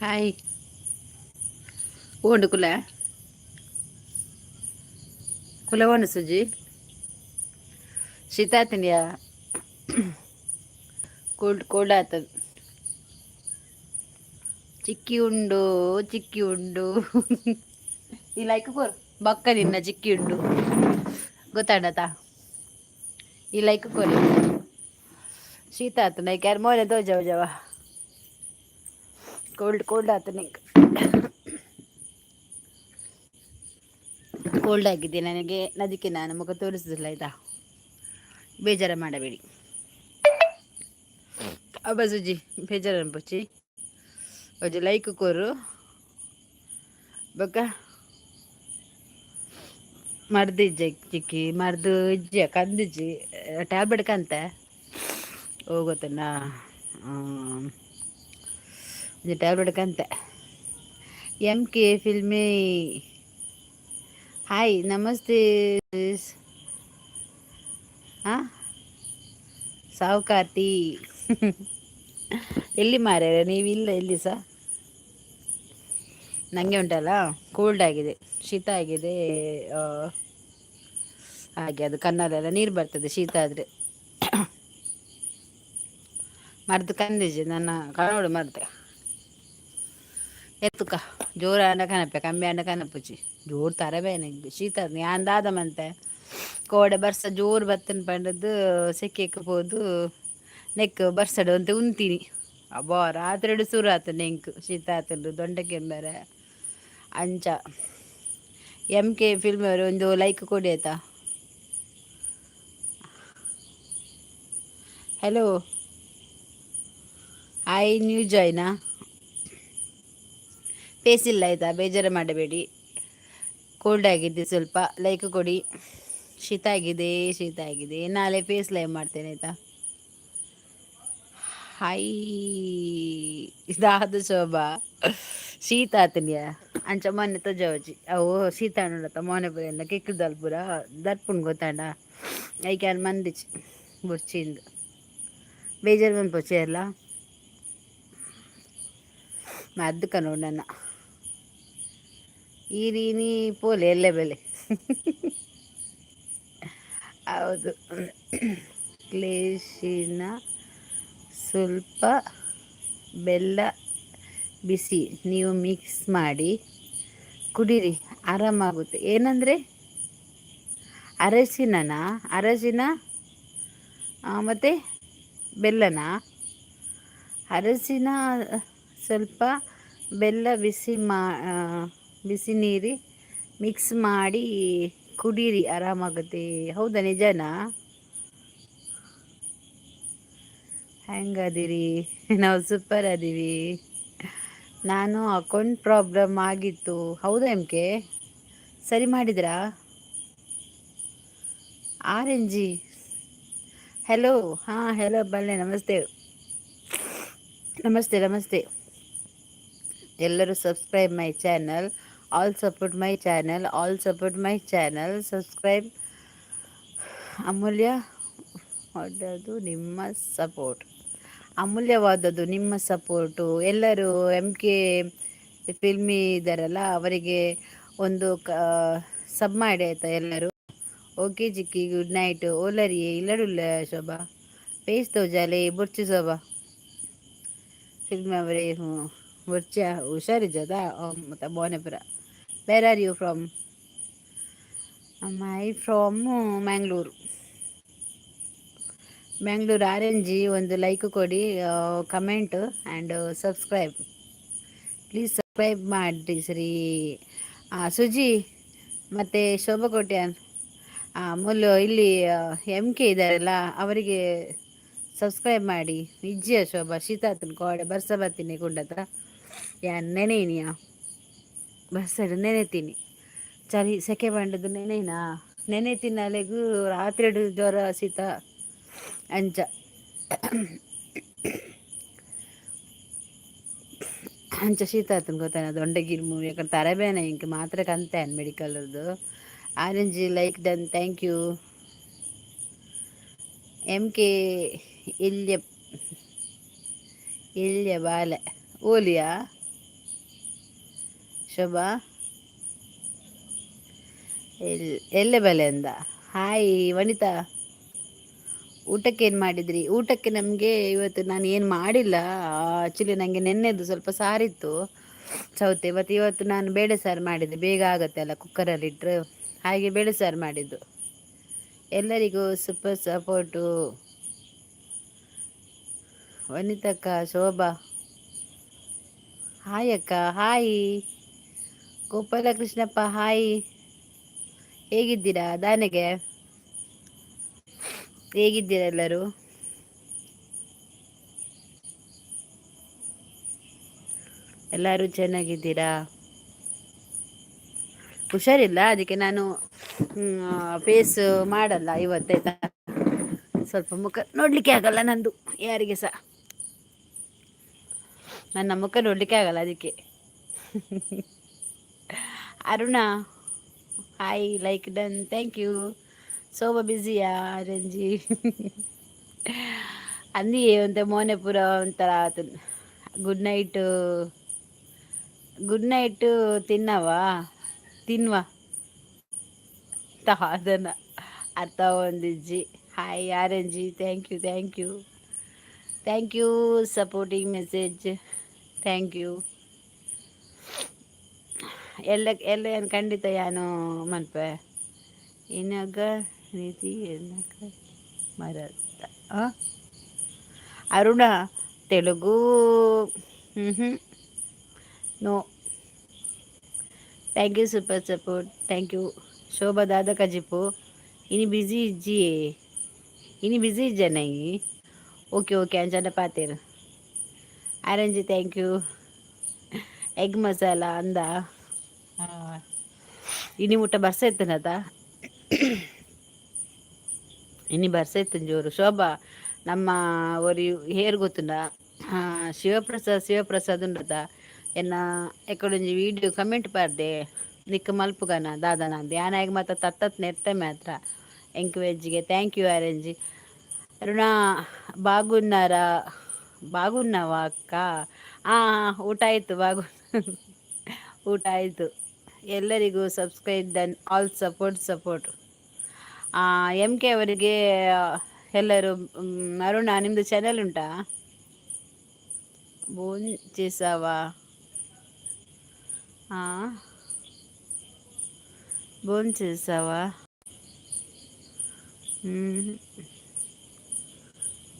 Hi. ಓಂಡು ಕುಲ ಕುಲ ಓಂಡು ಸುಜಿ. ಶೀತ ಆತಂಡ್ಯಾ? ಕೋಲ್ಡ್ ಕೋಲ್ಡ್ ಆತದ. ಚಿಕ್ಕಿ ಉಂಡು, ಚಿಕ್ಕಿ ಉಂಡು. ಈ ಲೈಕ್ ಕೊರು ಬೊಕ್ಕ ನಿನ್ನ ಚಿಕ್ಕಿ ಉಂಡು ಗೊತ್ತಾಂಡತ. ಈ ಲೈಕ್ ಕೊರಿ. ಶೀತ ಆತು ನೈಕ್ ಯಾರು ಮೋನೆ ತೋಜವ ಜವ. ಕೋಲ್ಡ್ ಕೋಲ್ಡ್ ಆತು ನಿಂಗೆ. ಕೋಲ್ಡ್ ಆಗಿದೆ ನನಗೆ. ಅದಕ್ಕೆ ನಾನು ಮುಖ ತೋರಿಸುದಿಲ್ಲ, ಆಯ್ತಾ? ಬೇಜಾರ ಮಾಡಬೇಡಿ. ಅಬ್ಬ ಸುಜಿ, ಬೇಜಾರು ಅನ್ಪೊಚ್ಚಿ. ಒಂಜಿ ಲೈಕ್ ಕೊರು. ಬೊಕ್ಕ ಮರ್ದು ಇಜ್ಜೆ ಚಿಕ್ಕಿ? ಮರ್ದು ಇಜ್ಜೆ, ಕಂದಿಜ್ಜಿ. ಟ್ಯಾಬ್ಲೆಟ್ ಕಂತೆ. ಓ, ಗೊತ್ತುಂಡಾ? ಒಂಜಿ ಟ್ಯಾಬ್ಲೆಟ್ ಕಂತೆ. ಎಮ್ ಕೆ ಫಿಲ್ಮಿ, ಹಾಯ್, ನಮಸ್ತೆ. ಹಾಂ, ಸಾವುಕಾರ್ತಿ, ಎಲ್ಲಿ ಮಾರ್ಯಾರ ನೀವಿಲ್ಲ ಎಲ್ಲಿ ಸಹ? ನನಗೆ ಉಂಟಲ್ಲ, ಕೋಲ್ಡ್ ಆಗಿದೆ, ಶೀತ ಆಗಿದೆ. ಹಾಗೆ ಅದು ಕಣ್ಣಲ್ಲೆಲ್ಲ ನೀರು ಬರ್ತದೆ ಶೀತ ಆದರೆ. ಮರ್ದು ಕಂದಿಜಿ ನನ್ನ ಕನೋಡು ಮರ್ದೆ ಎತ್ತುಕ. ಜೋರು ಅಂಡ ಕನಪೆ, ಕಮ್ಮಿ ಅಂಡ ಕನಪುಚಿ. ಜೋರು ತರಬೇನೆ ಶೀತ. ಯಾನ್ ದಾದ ಮಂತೆ? ಕೋಡೆ ಬರ್ಸ ಜೋರು ಬತ್ತನ್ ಪಂಡದ್ದು ಸೆಕೆಕ್ ಪೋದು ನೆಕ್ ಬರ್ಸಡು ಅಂತ ಉಂತೀನಿ. ಅಬ್ಬಾ, ರಾತ್ರಿ ಸುರು ಆತು ನೆಂಕ್ ಶೀತ ಆತುಂಡು, ದೊಂಡೆ ಕೆಮ್ಮರೆ ಅಂಚ. ಎಮ್ ಕೆ ಫಿಲ್ಮ್ ಅವರು, ಒಂದು ಲೈಕ್ ಕೊಡಿ, ಆಯ್ತಾ? ಹಲೋ, ಹಾಯ್, ನ್ಯೂ ಜಾಯ್ನಾ? ಫೇಸ್ ಇಲ್ಲ, ಆಯಿತಾ? ಬೇಜಾರು ಮಾಡಬೇಡಿ. ಕೋಲ್ಡ್ ಆಗಿದೆ ಸ್ವಲ್ಪ. ಲೈಕ್ ಕೊಡಿ. ಶೀತ ಆಗಿದೆ, ಶೀತ ಆಗಿದೆ. ನಾಳೆ ಫೇಸ್ ಲೈವ್ ಮಾಡ್ತೇನೆ, ಆಯಿತಾ? ಹಾಯ್. ಇದಾದ ಶೋಭಾ, ಶೀತ ಆತನ್ಯ ಅಂಚ ಮೊನ್ನೆ ತೋಜಾವಚಿ. ಅವು ಶೀತ ಆಂಡತ ಮೋನೆ ಪೂರ ಕೆಕ್ಕಿಲ್ದಲ್ ಪೂರ ದರ್ಪುಂಡು, ಗೊತ್ತಾಂಡ? ಐಕ್ ಯಾನ್ ಮಂದಿಚಿ ಬೊರ್ಚಿಂದ್. ಬೇಜಾರು ಮನ್ಪೊಚಿ ಎಲ್ಲ. ಮದ್ದು ಕನೋಡು ನನ್ನ ಈ ರೀನಿ ಪೋಲೆ ಎಲ್ಲೆ ಬೆಲೆ. ಹೌದು. ಕ್ಲೇಶಿನ ಸ್ವಲ್ಪ ಬೆಲ್ಲ ಬಿಸಿ ನೀವು ಮಿಕ್ಸ್ ಮಾಡಿ ಕುಡೀರಿ, ಆರಾಮಾಗುತ್ತೆ. ಏನಂದರೆ ಅರಶಿನನಾ? ಅರಶಿನ ಮತ್ತು ಬೆಲ್ಲನ? ಅರಶಿನ ಸ್ವಲ್ಪ ಬೆಲ್ಲ ಬಿಸಿ ಮಾ ಬಿಸಿ ನೀರಿ ಮಿಕ್ಸ್ ಮಾಡಿ ಕುಡೀರಿ, ಆರಾಮಾಗುತ್ತೆ. ಹೌದಾ? ನಿಜನಾ? ಹೆಂಗದಿರಿ? ನಾವು ಸೂಪರ್ ಅದೀವಿ. ನಾನು ಅಕೌಂಟ್ ಪ್ರಾಬ್ಲಮ್ ಆಗಿತ್ತು. ಹೌದಾ ಎಮ್ ಕೆ? ಸರಿ ಮಾಡಿದ್ರಾ? ಆರ್ ಎನ್ ಜಿ, ಹೆಲೋ. ಹಾಂ, ಹೆಲೋ ಬಲ್ಲೆ, ನಮಸ್ತೆ, ನಮಸ್ತೆ, ನಮಸ್ತೆ. ಎಲ್ಲರೂ subscribe my channel. All support my channel, all support my channel, subscribe. ಅಮೂಲ್ಯವಾದದ್ದು ನಿಮ್ಮ ಸಪೋರ್ಟ್, ಅಮೂಲ್ಯವಾದದ್ದು ನಿಮ್ಮ ಸಪೋರ್ಟು. ಎಲ್ಲರೂ ಎಮ್ ಕೆ ಫಿಲ್ಮಿ ಇದ್ದಾರಲ್ಲ, ಅವರಿಗೆ ಒಂದು ಕ ಸಬ್ ಮಾಡಿ, ಆಯಿತಾ ಎಲ್ಲರೂ? ಓಕೆ ಚಿಕ್ಕಿ, ಗುಡ್ ನೈಟ್. ಓಲರಿ ಇಲ್ಲಡುಲ್ಲ ಶೋಭಾ? ಪೇಸ್ ತೋಜಾಲೆ ಬೊರ್ಚಿ. ಶೋಭಾ ಫಿಲ್ಮಿ ಅವರೇ, ಬೊರ್ಚ. ಹುಷಾರಿದ್ದದ ಮತ್ತು ಮೋನೆಪುರ. Where are you from? I from Mangalore. Mangalore. R N G, ಒಂದು ಲೈಕ್ ಕೊಡಿ, comment and subscribe please. Subscribe ಮಾಡಿರಿ. ಸರಿ ಸುಜಿ ಮತ್ತು ಶೋಭಾ ಕೋಟ್ಯಾನ್ ಮುಲ್ಲು, ಇಲ್ಲಿ ಎಮ್ ಕೆ ಇದ್ದಾರಲ್ಲ, ಅವರಿಗೆ ಸಬ್ಸ್ಕ್ರೈಬ್ ಮಾಡಿ. ಇಜ್ಜಿಯ ಶೋಭಾ? ಶೀತ ಆತನ ಕೋಡೆ ಬರ್ಸ ಬರ್ತೀನಿ ಕುಂಡತ್ರ. ಯಾನ್ ನೆನೆಯಿನಿಯಾ? ಬರ್ಸಡು ನೆನೆತೀನಿ. ಚಳಿ ಸೆಕೆ ಬಂಡದು ನೆನೆನಾ? ನೆನೆ ತಿನ್ನಲೆಗು ರಾತ್ರಿ ಜ್ವರ, ಶೀತ ಅಂಚ. ಅಂಚ ಶೀತ ಆತನ ಗೊತ್ತಾನ, ದೊಂಡೆಗಿರ್ಮು. ಯಾಕಂದ್ರೆ ತರಬೇನೆ ಇಂಕ ಮಾತ್ರೆ ಕಂತೆ ಮೆಡಿಕಲ್ದು. Orange, like done, thank you. M K ಎಲ್ಯ ಎಲ್ಯ ಬಾಲೆ ಓಲಿಯಾ? ಶೋಭಾ ಎಲ್ ಎಲ್ಲೆ ಬಲೆ ಅಂದ. ಹಾಯ್ ವನಿತಾ, ಊಟಕ್ಕೆ ಏನು ಮಾಡಿದ್ರಿ? ಊಟಕ್ಕೆ ನಮಗೆ ಇವತ್ತು ನಾನು ಏನು ಮಾಡಿಲ್ಲ ಆ್ಯಕ್ಚುಲಿ. ನನಗೆ ನೆನ್ನೆದು ಸ್ವಲ್ಪ ಸಾರಿತ್ತು, ಸೌತೆ. ಮತ್ತು ಇವತ್ತು ನಾನು ಬೇಳೆ ಸಾರು ಮಾಡಿದ್ದೆ. ಬೇಗ ಆಗುತ್ತೆ ಅಲ್ಲ ಕುಕ್ಕರಲ್ಲಿ ಇಟ್ಟರೆ, ಹಾಗೆ ಬೇಳೆ ಸಾರು ಮಾಡಿದ್ದು. ಎಲ್ಲರಿಗೂ ಸೂಪರ್ ಸಪೋರ್ಟು. ವನಿತಕ್ಕ, ಶೋಭಾ, ಹಾಯ್ ಅಕ್ಕ, ಹಾಯ್ ಗೋಪಾಲಕೃಷ್ಣಪ್ಪ, ಹಾಯ್. ಹೇಗಿದ್ದೀರಾ? ದಾನೆಗೆ ಹೇಗಿದ್ದೀರಾ ಎಲ್ಲರೂ? ಎಲ್ಲರೂ ಚೆನ್ನಾಗಿದ್ದೀರಾ? ಹುಷಾರಿಲ್ಲ, ಅದಕ್ಕೆ ನಾನು ಫೇಸ್ ಮಾಡಲ್ಲ ಇವತ್ತಾಯ್ತಾ. ಸ್ವಲ್ಪ ಮುಖ ನೋಡಲಿಕ್ಕೆ ಆಗಲ್ಲ ನಂದು ಯಾರಿಗೆ ಸಹ. ನನ್ನ ಮುಖ ನೋಡಲಿಕ್ಕೆ ಆಗಲ್ಲ ಅದಕ್ಕೆ. Aruna, hi, like done, thank you. Shobha ಬ್ಯುಸಿಯಾ? Ranji ಅಂದಿಯೇ ಒಂತೆ ಮೋನೆ ಪೂರ ಒಂಥರ. Good night, good night. ತಿನ್ನವಾ ತಿನ್ವಾ ಅದನ್ನ ಅರ್ಥ ಒಂದಿಜ್ಜಿ. ಹಾಯ್ ಆರೆಂಜಿ, thank you, thank you, thank you supporting message, thank you. ಎಲ್ಲ ಎಲ್ಲ ಏನು ಖಂಡಿತ ಯಾನು ಮನ್ಪೆ ಇನ್ನಾಗ ನೀತಿ ಮರತ್ತ. ಅರುಣ, ತೆಲುಗು ಹ್ಞೂ ಹ್ಞೂ no. Thank you super support, thank you. Shobha ದಾದ ಕಜಿಪು? ಇನಿ ಬ್ಯುಸಿ ಇಜ್ಜಿ, ಇನಿ ಬ್ಯುಸಿ ಇಜ್ಜನ? ಓಕೆ ಓಕೆ, ಅಂಚನ ಪಾತೇರು. ಆರೆಂಜಿ, thank you. Egg masala ಅಂದ. ಇನಿ ಮುಟ್ಟ ಬರ್ಸ ಇತ್ತನತ, ಇನಿ ಬರ್ಸ ಇತ್ತು ಜೋರು. ಶೋಭಾ, ನಮ್ಮ ಒರಿ ಹೇರ್ ಗೊತ್ತುಂಡ, ಶಿವಪ್ರಸಾದ್, ಶಿವಪ್ರಸಾದ್ ಉಂಡತ, ಎನ್ನ ಎಕ್ಕಡೊಂಜಿ ವೀಡಿಯೋ ಕಮೆಂಟ್ ಪಾಡ್ದೆ, ನಿಕ್ಕ ಮಲ್ಪುಗನ ದಾದನ ಧ್ಯಾನ ಮಾತ ತತ್ತತ್ ನೆತ್ತೆ ಮಾತ್ರ ಎಂಕರೇಜ್ಗೆ. Thank you orange. ಅರುಣಾ, బాగున్నారా? బాగున్నావా ಅಕ್ಕ? ಊಟ ಆಯಿತು. ಬಾಗು ಊಟ ಆಯಿತು. ಎಲ್ಲರಿಗೂ subscribe done, all support support. M K ಅವರಿಗೆ ಎಲ್ಲರೂ. ಅರುಣ, ನಿಮ್ಮದು ಚಾನೆಲ್ ಉಂಟಾ? ಬೋನ್ చేసావా? ಬೋನ್ చేసావా?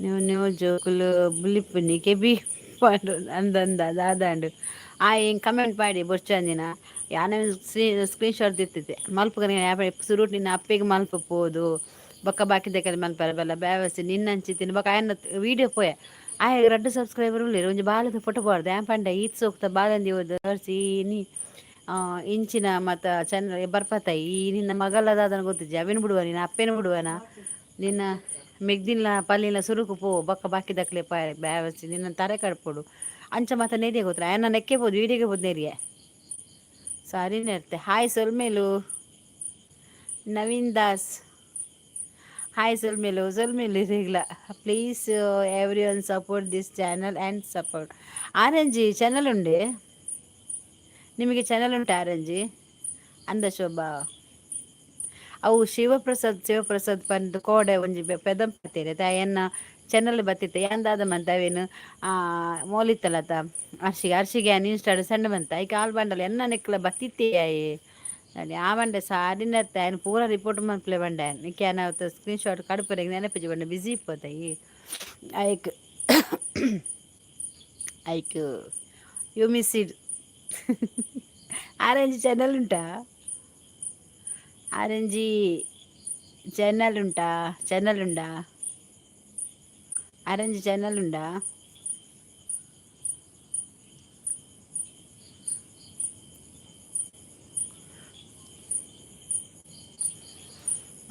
ನೀವು ನೀವು ಜೋಕುಲು ಬುಲಿಪುನಿ ಕೆಬಿ ಪಾಡು ಅಂದಂದ ದಾದಾಂಡು. ಆ ಹಿಂಗೆ ಕಮೆಂಟ್ ಮಾಡಿ ಬೊರ್ಚಂದಿನ ಯಾನ ಸ್ಕ್ರೀನ್ ಶಾಟ್ ದಿತ್ತಿದ್ದೆ ಮಲ್ಪುಗನೆ. ಸುರುಟ್ ನಿನ್ನ ಅಪ್ಪೆಗೆ ಮಲ್ಪ ಪೋದು ಬೊಕ್ಕ ಬಾಕಿ ದೆಕಲ್ ಮಲ್ಪರ ಬಲ್ಲ ಬ್ಯಾವಸಿ ನಿನ್ನಂಚಿತ್ತಿನ. ಬೊಕ್ಕ ಆಯನ ವೀಡಿಯೋ ಪೋಯೆ, ಆಯೆ ರಡ್ಡ್ ಸಬ್ಸ್ಕ್ರೈಬರ್ ಉಲ್ಲೆರ್. ಒಂಜಿ ಬಾಲೆದ ಫೋಟೋ ಪಾಡ್ದೆ. ಆಯೆ ಪಂಡೆ, ಈತ್ ಸೋಕ್ತ ಬಾಲಂದಿ ಓದು ಇನಿ ಇಂಚಿನ ಮತ ಚೆನ್ನ ಬರ್ಪತಾಯಿ. ಈ ನಿನ್ನ ಮಗಲ ದಾದನ ಗೊತ್ತಿಜ್ಜಿ, ಅವೆನ್ ಬಿಡುವ, ನಿನ್ನ ಅಪ್ಪೆನ ಬಿಡುವನ, ನಿನ್ನ ಮೆಗ್ದಿನ್ಲ ಪಲ್ಲಿನ ಸುರುಕು ಪೋ, ಬೊಕ್ಕ ಬಾಕಿ ದಕ್ಲೆ ಪಾಯ್ ಬ್ಯಾವಸಿ ನಿನ್ನ ತರೆ ಕಡ್ಪೊಡು ಅಂಚ ಮಾತ ನೆರಿಯ ಗೊತ್ತಿಲ್ಲ. ಆಯನ ನೆಕ್ಕೆ ಪೋದು ವೀಡಿಯೋಗೆ ಪೋದು ನೆರಿಯ ಸಾರಿ ನೆರ್ತೆ. ಹಾಯ್ ಸೊಲ್ಮೆಲು ನವೀನ್ ದಾಸ್, ಹಾಯ್ ಸೊಲ್ಮೆಲು, ಸೊಲ್ಮೆಲು ಇರೆಗ್ಲ. Please everyone support this channel and support orange. Channel ಉಂಡೆ ನಿಮಗೆ? ಚಾನಲ್ ಉಂಟು ಆರೆಂಜಿ ಅಂದ ಶೋಭಾ. ಅವು ಶಿವಪ್ರಸಾದ್, ಶಿವಪ್ರಸಾದ್ ಪಂದ್ ಕೋಡೆ ಒಂಜಿ ಪೆದಂಪತ್ತೇರೆ ಎನ್ನ ಚಾನಲ್ ಬತ್ತಿತ್ತೆ. ಯಾನ್ ದಾದ ಮಂತ ಅವೇನು ಮೋಲಿತ್ತಲತ ಅರ್ಶಿಗೆ ಅರ್ಶಿಗೆ ಯಾನ್ ಇನ್ಸ್ಟಾಡ್ ಸಣ್ಣ ಬಂತ ಐಕ್ ಆಲ್ ಬಂಡಲ ಎನ್ನ ನೆಕ್ಲ ಬತ್ತಿತ್ತೆ. ಆಯೆ ಆ ಬಂಡೆ ಸಾರಿ ನೆರ್ತೆ. ಆಯ್ನ ಪೂರ ರಿಪೋರ್ಟ್ ಮನ್ಪುಲೆ ಬಂಡೆ. ನಿಕ್ಕೆ ಯಾನ್ ಅವತ್ತು ಸ್ಕ್ರೀನ್ ಶಾಟ್ ಕಡುಪುರೆಗ್ ನೆನಪಿಜ್ಜಿ ಬಂಡೆ. ಬಿಸಿ ಇಪ್ಪೊತೈ ಐಕ್ ಐಕ್ you miss it. Orange channel ಉಂಟಾ? ಆರೆಂಜಿ ಚಾನಲ್ ಉಂಟಾ? ಚಾನಲ್ ಉಂಡಾ? ಆರೆಂಜ್ ಚಾನಲ್ ಉಂಡಾ?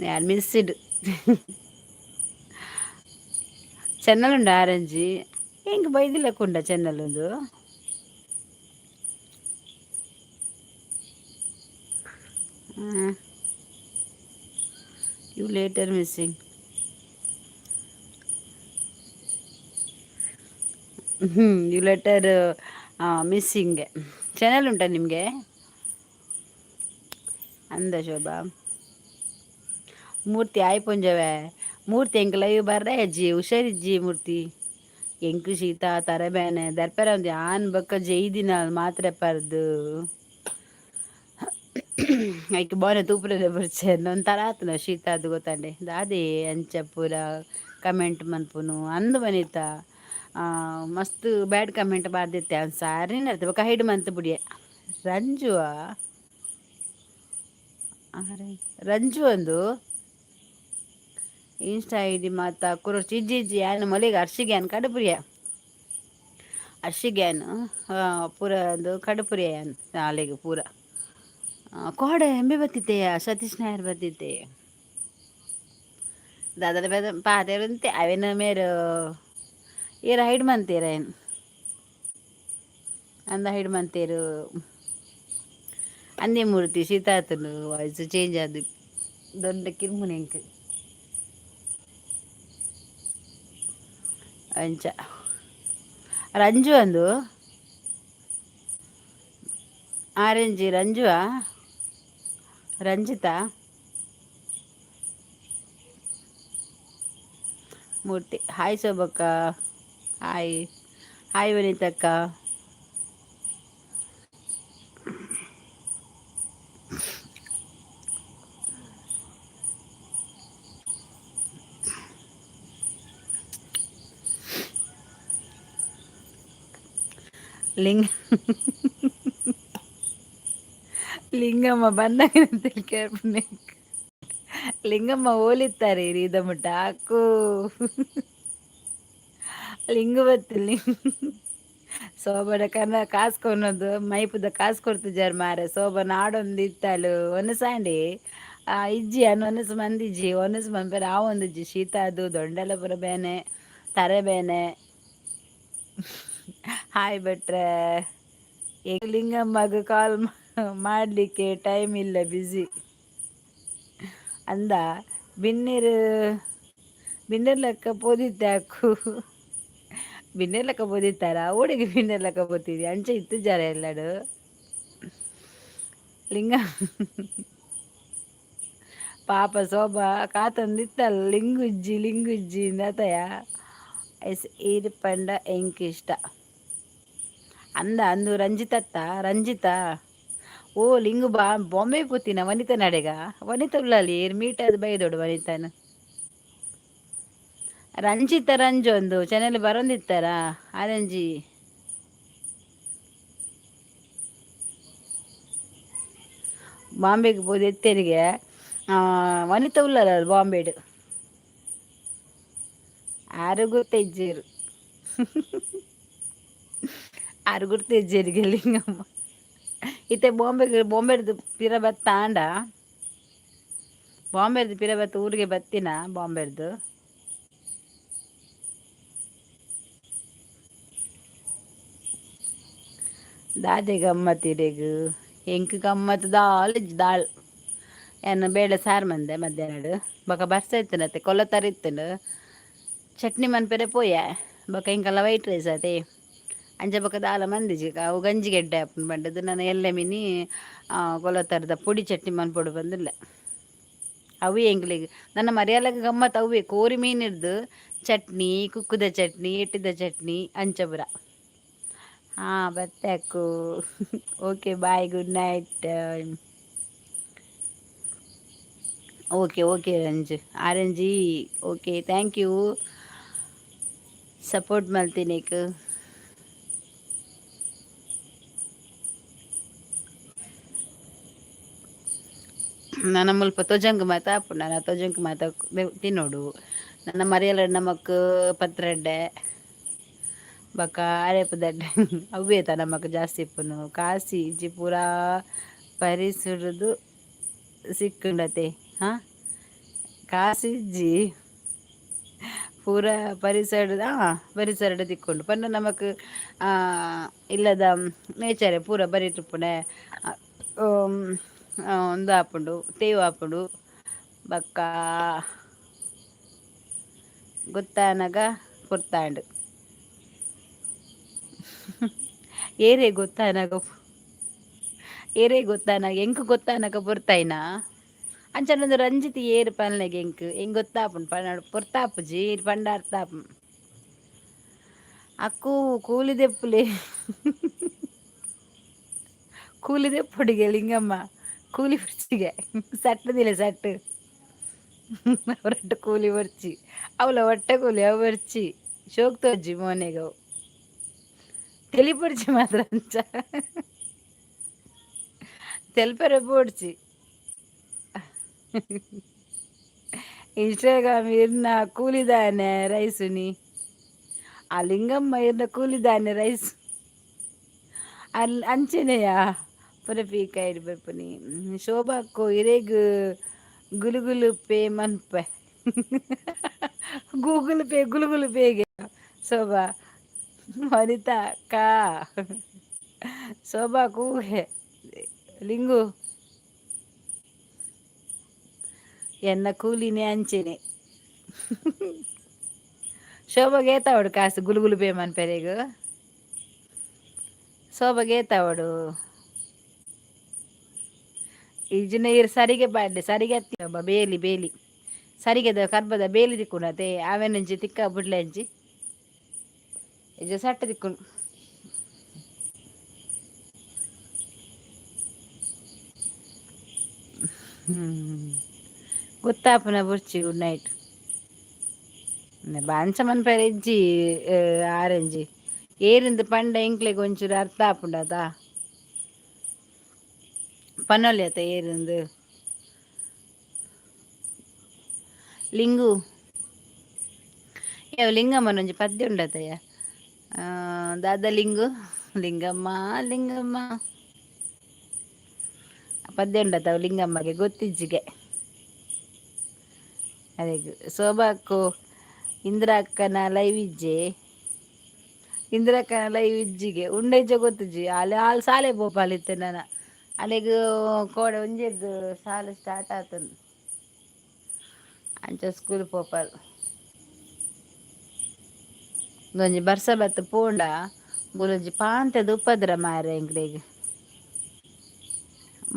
ಯಾನ್ ಮಿಸ್ಡ್. ಚಾನಲ್ ಉಂಡಾ ಆರೆಂಜಿ? ಎಂಕ್ ಬೈದಿಲೆಕ್ಕ ಉಂಡಾ ಚಾನಲ್ ಉಂದು? You later missing. You later missing. Channel ಉಂಟಾ ನಿಮಗೆ? ಅಂದ ಶೋಭಾ. ಮೂರ್ತಿ ಆಯ್ ಪೊಂಜವೆ. ಮೂರ್ತಿ ಎಂಕ್ ಲೈವ್ ಬರ್ರೆ ಅಜ್ಜಿ, ಹುಷಾರಿಜ್ಜಿ ಮೂರ್ತಿ. ಎಂಕ್ ಶೀತ ತರೆ ಬೇನೆ ದರ್ಪೆರ ಒಂಜಿ ಆನ್ ಬೊಕ್ಕ ಜೈದಿನ ಮಾತ್ರೆ ಪರ್ದು ಐಕ್ ಬೋನೆ ತೂಪುನನೆ ಬೊರ್ಚಿ ಒಂಥರ ಆತುಂಡು ಶೀತ ಅದು ಗೊತ್ತಂಡೆ ದಾದೆ ಅಂಚ ಪೂರ ಕಮೆಂಟ್ ಮನ್ಪುನು ಅಂದ್ ವನಿತ. ಮಸ್ತ್ ಬ್ಯಾಡ್ ಕಮೆಂಟ್ ಬಾರ್ದಿತ್ತೆ ಅನ್ ಸಾರಿನ ಬೊಕ ಹೈಡ್ ಮಂತ್ ಬುಡಿಯೆ. ರಂಜುವಾ ರಂಜು ಅಂದು ಇನ್ಸ್ಟಾ ಐಡಿ ಮಾತ ಕುರೊರ್ಚಿ. ಇಜ್ಜಿ ಇಜ್ಜಿ ಯಾನ್ ಮೊಲೆಗ್ ಅರ್ಶಿಗ್ಯಾನ್ ಕಡುಪುರಿಯ. ಅರ್ಶಿಗ್ಯಾನ್ ಪೂರ ಒಂದು ಕಡುಪುರಿಯ ಯಾನ್ ಆಲೆಗ್ ಪೂರ. ಕೋಡೆ ಎಂಬೆ ಬತ್ತಿತ್ತೆಯ, ಸತೀಶ್ ನಾಯರ್ ಬತ್ತಿತ್ತೆ. ದಾದನ ಪಾತೆರಂತೆ ಅವೇನ ಮೇರು ಏರ್ ಹೈಡ್ ಮಂತೇರ ಏನ್ ಅಂದ ಹೈಡ್ ಮಂತೇರು. ಅಂದೇ ಮೂರ್ತಿ ಶೀತ ಆತುಂಡು, ವಾಯ್ಸ್ ಚೇಂಜ್ ಆದ್ ದೊಂಡೆ ಕಿರ್ಮುನೆ ಎಂಕ್. ಅಂಚ ರಂಜು ಅಂದು ಆರೆಂಜಿ ರಂಜುವಾ ರಂಜಿತಾ ಮೂರ್ತಿ. ಹಾಯ್ ಶೋಭಕ್ಕ, ಹಾಯ್ ಹಾಯ್ ವನಿತಕ್ಕ. ಲಿಂಗ ಲಿಂಗಮ್ಮ ಬಂದಾಗ ಕೇಳ್ಪುನೆ. ಲಿಂಗಮ್ಮ ಓಲಿತ್ತಾರೆ ರೀದ ಮುಟ್ಟ ಅಕ್ಕು ಲಿಂಗು ಬತ್ತಿಲ್ಲಿ ಸೋಬಡ ಕನ ಕಾಸ್ ಕೊನೊಂದು ಮೈಪುದ ಕಾಸ್ ಕೊಡ್ತಿಜಾರ್ ಮಾರೆ. ಸೋಬ ನಾಡೊಂದು ಇತ್ತಲು ಒನಸಾಂಡಿ ಇಜ್ಜಿ ಅನ್ ಒನಸ್ ಮಂದಿಜ್ಜಿ ಒನಸ್ ಮನ್ಪೆರೆ ಆವೊಂದಿಜ್ಜಿ. ಶೀತ ಅದು ದೊಂಡೆಲ ಪೂರ ಬೇನೆ ತರೆ ಬೇನೆ. ಹಾಯ್ ಭಟ್ರೆ. ಲಿಂಗಮ್ಮಗ್ ಕಾಲ್ ಮಾಡಲಿಕ್ಕೆ ಟೈಮ್ ಇಲ್ಲ, ಬ್ಯುಸಿ ಅಂದ. ಬಿನ್ನೆರ್ ಬಿನ್ನೆರ್ ಲೆಕ್ಕ ಪೋದಿತ್ತೆ ಅಕ್ಕು. ಬಿನ್ನೆರ್ ಲೆಕ್ಕ ಪೋದಿತ್ತಾರ ಓಡೆಗ್ ಬಿನ್ನೆರ್ ಲೆಕ್ಕ ಪೋತಿದಿ ಅಂಚ ಇತ್ತಿಜಾರ ಎಲ್ಲಡು ಲಿಂಗ. ಪಾಪ ಶೋಭಾ ಕಾತೊಂದಿತ್ತಲ್ ಲಿಂಗುಜ್ಜಿ ಲಿಂಗುಜ್ಜಿ ಇಂದತಯ. ಎಸ್ ಈರ್ ಪಂಡ ಎಂಕ್ ಇಷ್ಟ ಅಂದ ಅಂದು ರಂಜಿತತ್ತ ರಂಜಿತಾ. ಓ ಲಿಂಗು ಬಾ ಬಾಂಬೆ ಪೋತಿನ ವನಿತಾ ನಡೆಗ. ವನಿತಾ ಉಳ್ಳಾಲಿ ಏರ್ ಮೀಟ್ ಅದು ಬೈದೋಡು ವನಿತಾನ. ರಂಜಿತ ರಂಜು ಒಂದು ಚಾನೆಲ್ ಬರೊಂದಿತ್ತಾರ ಆರೆಂಜಿ. ಬಾಂಬೆಗೆ ಪೋದು ಎತ್ತೇರಿಗೆ ವನಿತಾ ಉಳ್ಳಾಲ ಬಾಂಬೆಡ್ ಆರು ಗುರ್ತಿಜ್ಜೆರ್. ಆರು ಗುರ್ತಿಜ್ಜೆರಿಗೆ ಲಿಂಗಮ್ಮ. ಇತ್ತೆ ಬಾಂಬೆಗ್ ಬಾಂಬೆಡ್ದು ಪಿರ ಬತ್ತಾಂಡ ಬಾಂಬೆರ್ದು ಪಿರ ಬತ್ತ ಊರಿಗೆ ಬತ್ತಿನ ಬಾಂಬೆರ್ದು. ದಾದೆ ಗಮ್ಮತ್ ಇರೆಗ್ ಎಂಕ್ ಗಮ್ಮತ್ ದಾಲ್ ಇಜ್ಜಿ ದಾಲ್. ಯಾನ್ ಬೇಳೆ ಸಾರು ಮಂದೆ ಮಧ್ಯಾಹ್ನಡ್ ಬೊಕ ಬರ್ಸ ಇತ್ತುಂಡತ್ತೆ ಕೊಲತರಿ ಇತ್ತುಂಡು ಚಟ್ನಿ ಮನ್ಪೆರೆ ಪೋಯೆ. ಬೊಕ ಎಂಕಲ್ಲ ವೈಟ್ ರೈಸ್ ಅತೆ ಅಂಚ ಬೊಕ ದಾಲ ಮಂದಿಜಿ ಅವು ಗಂಜಿ ಗೆಡ್ಡೆ ಆಪುಂಡು ಪಂಡದು ನನ ಎಲ್ಲೆ ಮಿನಿ ಕೊಲತರದ ಪೊಡಿ ಚಟ್ನಿ ಮನ್ಪೊಡು ಪಂದುಲ್ಲೆ. ಅವೇ ಎಂಕ್ಲೆಗ್ ನನ್ನ ಮರ್ಯಾಲಗ್ ಗಮ್ಮತ್ ಅವ್ವೆ ಕೋರಿ ಮೀನಿರ್ದು ಚಟ್ನಿ, ಕುಕ್ಕುದ ಚಟ್ನಿ, ಎಟ್ಟಿದ ಚಟ್ನಿ ಅಂಚ ಪೂರ. ಹಾಂ ಬತ್ತೆ ಅಕ್ಕು. Okay bye, good night. Okay okay Ranju orange okay thank you support ಮಲ್ತಿನೇಕ್. ನನ ಮುಲ್ಪ ತೊಜಂಕ್ ಮಾತ ಆಪುಂಡು ನನ ತೊಜಂಕ್ ಮಾತ ತಿನ್ನೋಡು. ನನ್ನ ಮರಿಯಲಡ್ ನಮಕ್ ಪತ್ರಡ್ಡೆ ಬೊಕ ಅರೆಪುದಡ್ಡೆ ಅವ್ವೇ ತ ನಮಕ್ ಜಾಸ್ತಿ ಇಪ್ಪುನು. ಕಾಸಿ ಇಜ್ಜಿ ಪೂರಾ ಪರಿಸುಡುದು ಸಿಕ್ಕುಂಡತೆ. ಹಾಂ ಕಾಸು ಇಜ್ಜಿ ಪೂರ ಪರಿಸರದ ಪರಿಸರಡ್ ತಿಕ್ಕುಂಡು ಪಂಡ ನಮಕ್ ಇಲ್ಲದ ನೇಚರೆ ಪೂರ ಬರಿಟ್ ಉಂದು ಆಪುಂಡು ತೇವು ಆಪುಂಡು ಬೊಕ್ಕ ಗೊತ್ತಾನಗ ಪೊರ್ತಾಂಡ್. ಏರೇ ಗೊತ್ತಾನಗ ಏರೇ ಗೊತ್ತಾನ ಎಂಕ್ ಗೊತ್ತಾನಕ ಪೊರ್ತಾಯಿನ ಅಂಚನೆ ರಂಜಿತ್ ಏರ್ ಪನ್ಲೆಗೆ ಎಂಕ್ ಎಂಕ್ ಗೊತ್ತಾಪುಂಡು ಪನ ಪೊರ್ತಾಪುಜಿ ಪಂಡ ಅರ್ಥ ಆಪುಂಡು. ಅಕ್ಕು ಕೂಲಿ ದೆಪ್ಪುಲೆ ಕೂಲಿ ದೆಪ್ಪೊಡಿಗೆ ಲಿಂಗಮ್ಮ ಕೂಲಿ ಬೊರ್ಚಿಗೆ ಸಟ್ಟದಿಲ್ಲ ಸಟ್ಟು ಅವರಟ್ಟು ಕೂಲಿ ಬೊರ್ಚಿ ಅವಳ ಒಟ್ಟೆ ಕೂಲಿ ಅವು ಬೊರ್ಚಿ ಶೋಕ್ ತೋಜಿ ಮೋನೆಗ್ ಅವು ತೆಲಿಪೊಡ್ಚಿ ಮಾತ್ರ ಅಂಚ ತೆಲ್ಪೆರೆ ಬೋಡ್ಚಿ. ಇನ್ಸ್ಟಾಗ್ರಾಮ್ ಇರ್ನ ಕೂಲಿದಾನೆ ರೈಸುನಿ ಆ ಲಿಂಗಮ್ಮ ಇರ್ನ ಕೂಲಿದಾನೆ ರೈಸ್ ಅಲ್ಲಿ ಅಂಚೆನೆಯಾ ಪುರ ಪೀಕಾಯಿಡ್ ಬರ್ಪುನಿ. ಶೋಭಾಕ್ಕೋ ಇರೆಗ್ ಗುಲುಗುಲು ಪೇ ಮನ್ಪೆ ಗೂಗಲ್ ಪೇ ಗುಲುಗುಲು ಪೇಗೆ ಶೋಭಾ ವನಿತಾ ಕಾ ಶೋಭಾ ಕೂಗೆ ಲಿಂಗು ಎನ್ನ ಕೂಲಿನೇ ಅಂಚೆನೆ. ಶೋಭಾಗ್ ಏತಾವಡು ಕಾಸು ಗುಲುಗುಲು ಪೇ ಮನ್ಪೆರೆಗ್ ಶೋಭಾಗ್ ಏತಾವಡು ಇಜ್ಜಿಂಡ ಈರ್ ಸರಿಗೆ ಪಾಡ್ಲೆ ಸರಿಗೆ ಅತ್ತಿ ಬೇಲಿ ಬೇಲಿ ಸರಿಗೆದ ಕರ್ಬದ ಬೇಲಿ ತಿಕ್ಕುಂಡತೆ ಆವೆನಂಚಿ ತಿಕ್ಕ ಬುಡ್ಲೆಂಚಿ ಇಜ್ಜ ಸಟ್ಟ ತಿಕ್ಕುಂಡು. ಗೊತ್ತಾಪುನ ಬೊರ್ಚಿ ಗುಡ್ ನೈಟ್ ಬಾಂಚ ಮನ್ಪೆರೆ ಇಜ್ಜಿ ಆರೆಂಜಿ ಏರಿಂದು ಪಂಡ ಎಂಕ್ಲೆಗ್ ಒಂಚೂರು ಅರ್ಥ ಆಪುಂಡತ ಪನೊಲಿ ಅತ ಏರಿಂದು. ಲಿಂಗು ಏ ಲಿಂಗಮ್ಮನ ಒಂಜಿ ಪದ್ಯ ಉಂಡತಯ್ಯ ದಾದ ಲಿಂಗು ಲಿಂಗಮ್ಮ ಲಿಂಗಮ್ಮ ಪದ್ಯ ಉಂಡತ ಅವು ಲಿಂಗಮ್ಮಗೆ ಗೊತ್ತಿಜ್ಜಿಗೆ ಅರೆಗ್ ಶೋಭಾಕ್ಕೋ ಇಂದಿರಾಕ್ಕನ ಲೈವ್ ಇಜ್ಜೆ ಇಂದಿರಾಕ್ಕನ ಲೈವ್ ಇಜ್ಜಿಗೆ ಉಂಡ ಇಜ್ಜ ಗೊತ್ತಿಜ್ಜಿ ಅಲ್ಲಿ ಆಲ್ ಸಾಲೆ ಪೋಪಾಲಿತ್ತೆ ನನ ಅಲೆಗ್ ಕೋಡೆ ಒಂಜೆರ್ದ್ ಸಾಲೆ ಸ್ಟಾರ್ಟ್ ಆತುಂಡು ಅಂಚ ಸ್ಕೂಲ್ ಪೋಪಾಲ್ ಒಂಜಿ ಬರ್ಸ ಬತ್ತ್ ಪೋಂಡ ಮೂಲೊಂಜಿ ಪಾಂತೆದ ಉಪದ್ರ ಮಾರ್ರೆ ಎಂಕ್ಲೆಗ್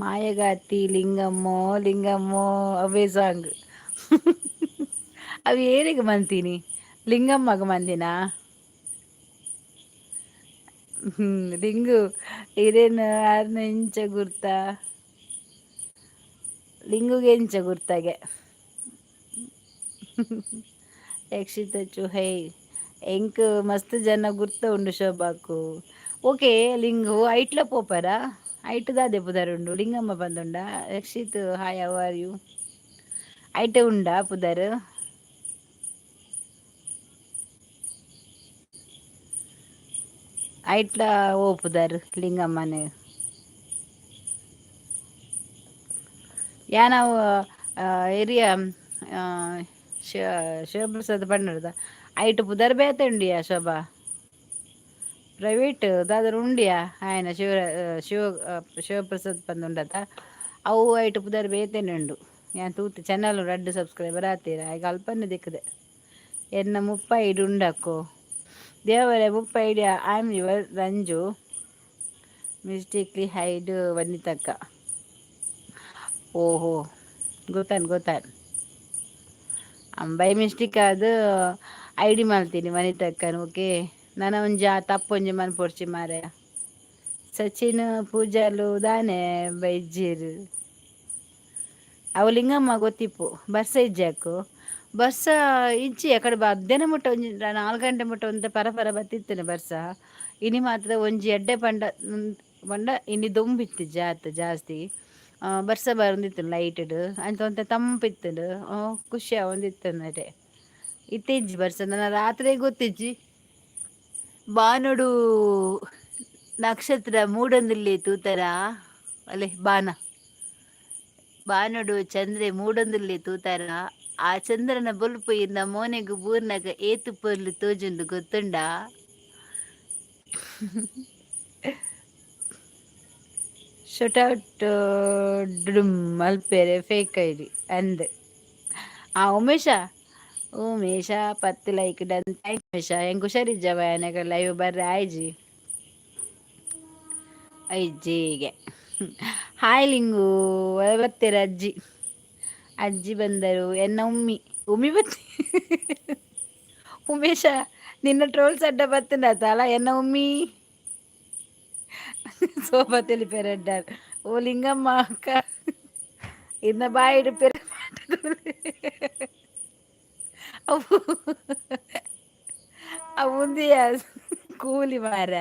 ಮಾಯಗಾತಿ ಲಿಂಗಮ್ಮೋ ಲಿಂಗಮ್ಮೋ ಅವೇ ಸಾಂಗ್ ಅವು ಏರೆಗ್ ಮಂತೀನಿ ಲಿಂಗಮ್ಮಗ್ ಮಂದಿನಾ. ಲಿಂಗು ಇರೇನು ಆರ್ನ ಎಂಚ ಗುರ್ತ ಲಿಂಗುಗೆ ಎಂಚ ಗುರ್ತಾಗೆ ಯಕ್ಷಿತ ಚುಹೈ ಎಂಕ್ ಮಸ್ತ್ ಜನ ಗುರ್ತ ಉಂಡು ಶೋಭಾಕು. ಓಕೆ ಲಿಂಗು ಐಟ್ಲ ಪೋಪರಾ ಐಟ್ ದಾದೆ ಪುದರ್ ಉಂಡು Lingamma ಪಂದುಂಡ Rakshit hi how are you ಐಟೆ ಉಂಡಾ ಪುದರ್. ಐಟ್ಲ ಓ ಪುದರ್ ಲಿಂಗಮ್ಮನೆ ಯಾನವು ಏರಿಯಾ ಶಿವಪ್ರಸಾದ್ ಪಂಡರ್ದ ಐಟ್ ಪುದರ್ ಬೇತೆ ಉಂಡಿಯಾ ಶೋಭಾ ಪ್ರೈವೇಟ್ ದಾದರ ಉಂಡಿಯಾ ಆಯನ ಶಿವ ಶಿವ ಶಿವಪ್ರಸಾದ್ ಪಂದುಂಡತ ಅವು ಐಟ್ ಪುದರ್ ಬೇತೆನೆ ಉಂಡು ಯಾನ್ ತೂತೆ ಚಾನಲ್ ರಡ್ಡ್ ಸಬ್ಸ್ಕ್ರೈಬರ್ ಆತೀರ ಆಯ್ಗ್ ಅಲ್ಪನೆ ದಿಕ್ಕುದೆ ಎನ್ನ 30 ಐಡಿ ಉಂಡಕ್ಕೋ ದೇವರೇ 30 ID I am your Ranju mistakenly hide ವನಿತಕ್ಕ. ಓಹೋ ಗೊತ್ತಾನ್ ಗೊತ್ತಾನ್ ಬೈ ಮಿಸ್ಟೇಕ್ ಆದ್ ಐಡಿ ಮಲ್ತೀನಿ ವನಿತಕ್ಕನ್ ಓಕೆ ನನ ಒಂಜಿ ಆ ತಪ್ಪೊಂಜಿ ಮನ್ಪೊಡ್ಚಿ ಮಾರಾಯ ಸಚಿನ್ ಪೂಜಾಲು ದಾನೆ ಬೈಜೆರ್ ಅವು ಲಿಂಗಮ್ಮ ಗೊತ್ತಿಪ್ಪು ಬರ್ಸ ಇಜ್ಜಾಕು ಬರ್ಸ ಇಜ್ಜಿ ಅಕಡೆ ಮಧ್ಯಾಹ್ನ ಮುಟ್ಟ ಒಂಜಿ 4 ಗಂಟೆ ಮುಟ್ಟ ಒಂತೆ ಪರ ಪರ ಬತ್ತಿತ್ತನೆ ಬರ್ಸ ಇನಿ ಮಾತ್ರ ಒಂಜಿ ಎಡ್ಡೆ ಪಂಡ ಪಂಡ ಇನಿ ದೊಂಬು ಜಾತ್ ಜಾಸ್ತಿ ಬರ್ಸ ಬರೊಂದಿತ್ತು ಲೈಟ್ಡ್ ಅಂಚ ಒಂತೆ ತಂಪಿತ್ತುಂಡು ಖುಷಿ ಆವೊಂದಿತ್ತು ಇತ್ತೆ ಇಜ್ಜಿ ಬರ್ಸ ನನ ರಾತ್ರೆ ಗೊತ್ತಿಜ್ಜಿ ಬಾನೊಡು ನಕ್ಷತ್ರ ಮೂಡೊಂದುಲ್ಲೆ ತೂತರ ಅಲೆ ಬಾನ ಬಾನೊಡು ಚಂದ್ರೆ ಮೂಡೊಂದುಲ್ಲೆ ತೂತರ ಆ ಚಂದ್ರನ ಬೊಲ್ಪು ಇರ್ನ ಮೋನೆಗ್ ಬೂರ್ನಗ ಏತ್ ಪೊರ್ಲು ತೋಜುಂಡು ಗೊತ್ತುಂಡಾ. ಶುಟೌಟ್ ಡುಮ್ ಮಲ್ಪೆರೆ ಫೇಕ್ ಐಡಿ ಅಂದ್ ಆ Umesh Umesh 10 like done thank Umesh ಎಂಕ್ ಹುಷಾರಿಜ್ಜವ ಎನಗ್ ಲೈವ್ ಬರ್ರೆ ಆಯ್ಜಿ ಐಜ್ಜಿಗೆ. ಹಾಯ್ ಲಿಂಗು. ಬತ್ತೆರ್ ಅಜ್ಜಿ, ಅಜ್ಜಿ ಬಂದರು. ಎನ್ನ ಉಮ್ಮಿ, ಉಮ್ಮಿ ಬತ್ತಿ. ಉಮೇಶ, ನಿನ್ನ ಟ್ರೋಲ್ಸ್ ಅಡ್ಡ ಬತ್ತಂಡಾತ ಅಲ್ಲ ಎನ್ನ ಉಮ್ಮಿ. ಸೋಬಾ ತಿಳಿಪೇರೆಡ್ಡಾರ್. ಓ ಲಿಂಗಮ್ಮ ಅಕ್ಕ, ಇನ್ನ ಬಾಯಿಡು ಪೆರೆ ಅವು ಅವು ಉಂದಿಯ ಕೂಲಿ ಮಾರ.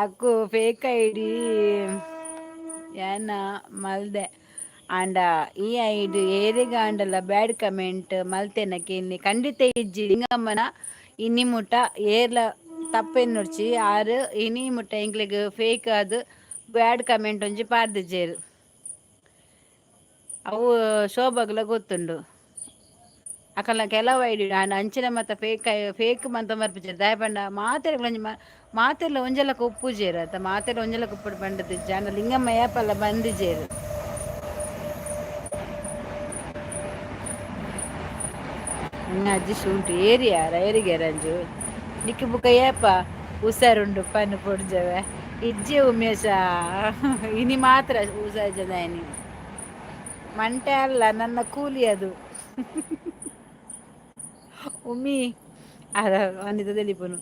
ಅಕ್ಕು ಫೇಕ್ ಐಡಿ ಯಾನ ಮಲ್ದೆ ಆಂಡ ಈ ಐಡಿ ಏರೆಗ್ ಆಂಡಲ ಬ್ಯಾಡ್ ಕಮೆಂಟ್ ಮಲ್ತೆನ ಕೇನ್ನಿ. ಖಂಡಿತ ಇಜ್ಜಿ ಲಿಂಗಮ್ಮನ. ಇನಿ ಮುಟ ಏರ್ಲ ತಪ್ಪೆನ್ನುರ್ಚಿ. ಆರ್ ಇನಿ ಮುಟ್ಟ ಎಂಕ್ಲೆಗ್ ಫೇಕ್ ಆದ್ ಬ್ಯಾಡ್ ಕಮೆಂಟ್ ಒಂಜಿ ಪಾಡ್ದಿಜೆರ್. ಅವು ಶೋಭಾಗ್ಲ ಗೊತ್ತುಂಡು. ಅಕಲ್ನ ಕೆಲವು ಐಡಿ ಆಂಡ ಅಂಚಿನ ಮತ ಫೇಕ್ ಫೇಕ್ ಮಂತ ಮರ್ಪುಜೆರ್. ದಾಯೆ ಪಂಡ ಮಾತೆರ್ಗ್ಲ ಒಂಜಿ ಮಾತೆರ್ಲ ಒಂಜೆಲಕ ಉಪ್ಪುಜೆರ್ ಅತ. ಮಾತೆರ್ಲ ಒಂಜೆಲಕ ಉಪ್ಪುಡು ಪಂಡದಿಜ್ಜಿ. ಆಂಡ ಲಿಂಗಮ್ಮ ಏಪಲ ಬಂದಿಜೆರ್. ಎನ್ನ ಅಜ್ಜಿ ಶುಂಠಿ ಏರಿಯಾರ ಏರಿಗೆರಂಜು ನಿಕ್ಕು ಬುಕ ಏಪ ಹುಷಾರುಂಡು ಪನ್ನು ಪೊಡ್ಜವೆ. ಇಜ್ಜಿ ಉಮೇಶ, ಇನಿ ಮಾತ್ರ ಹುಷಾರ್ಜದಾಯನಿ. ಮಂಟೆ ಅಲ್ಲ, ನನ್ನ ಕೂಲಿ ಅದು. ಉಮ್ಮಿ ಅದ ವನಿತ ತೆಲಿಪುನು.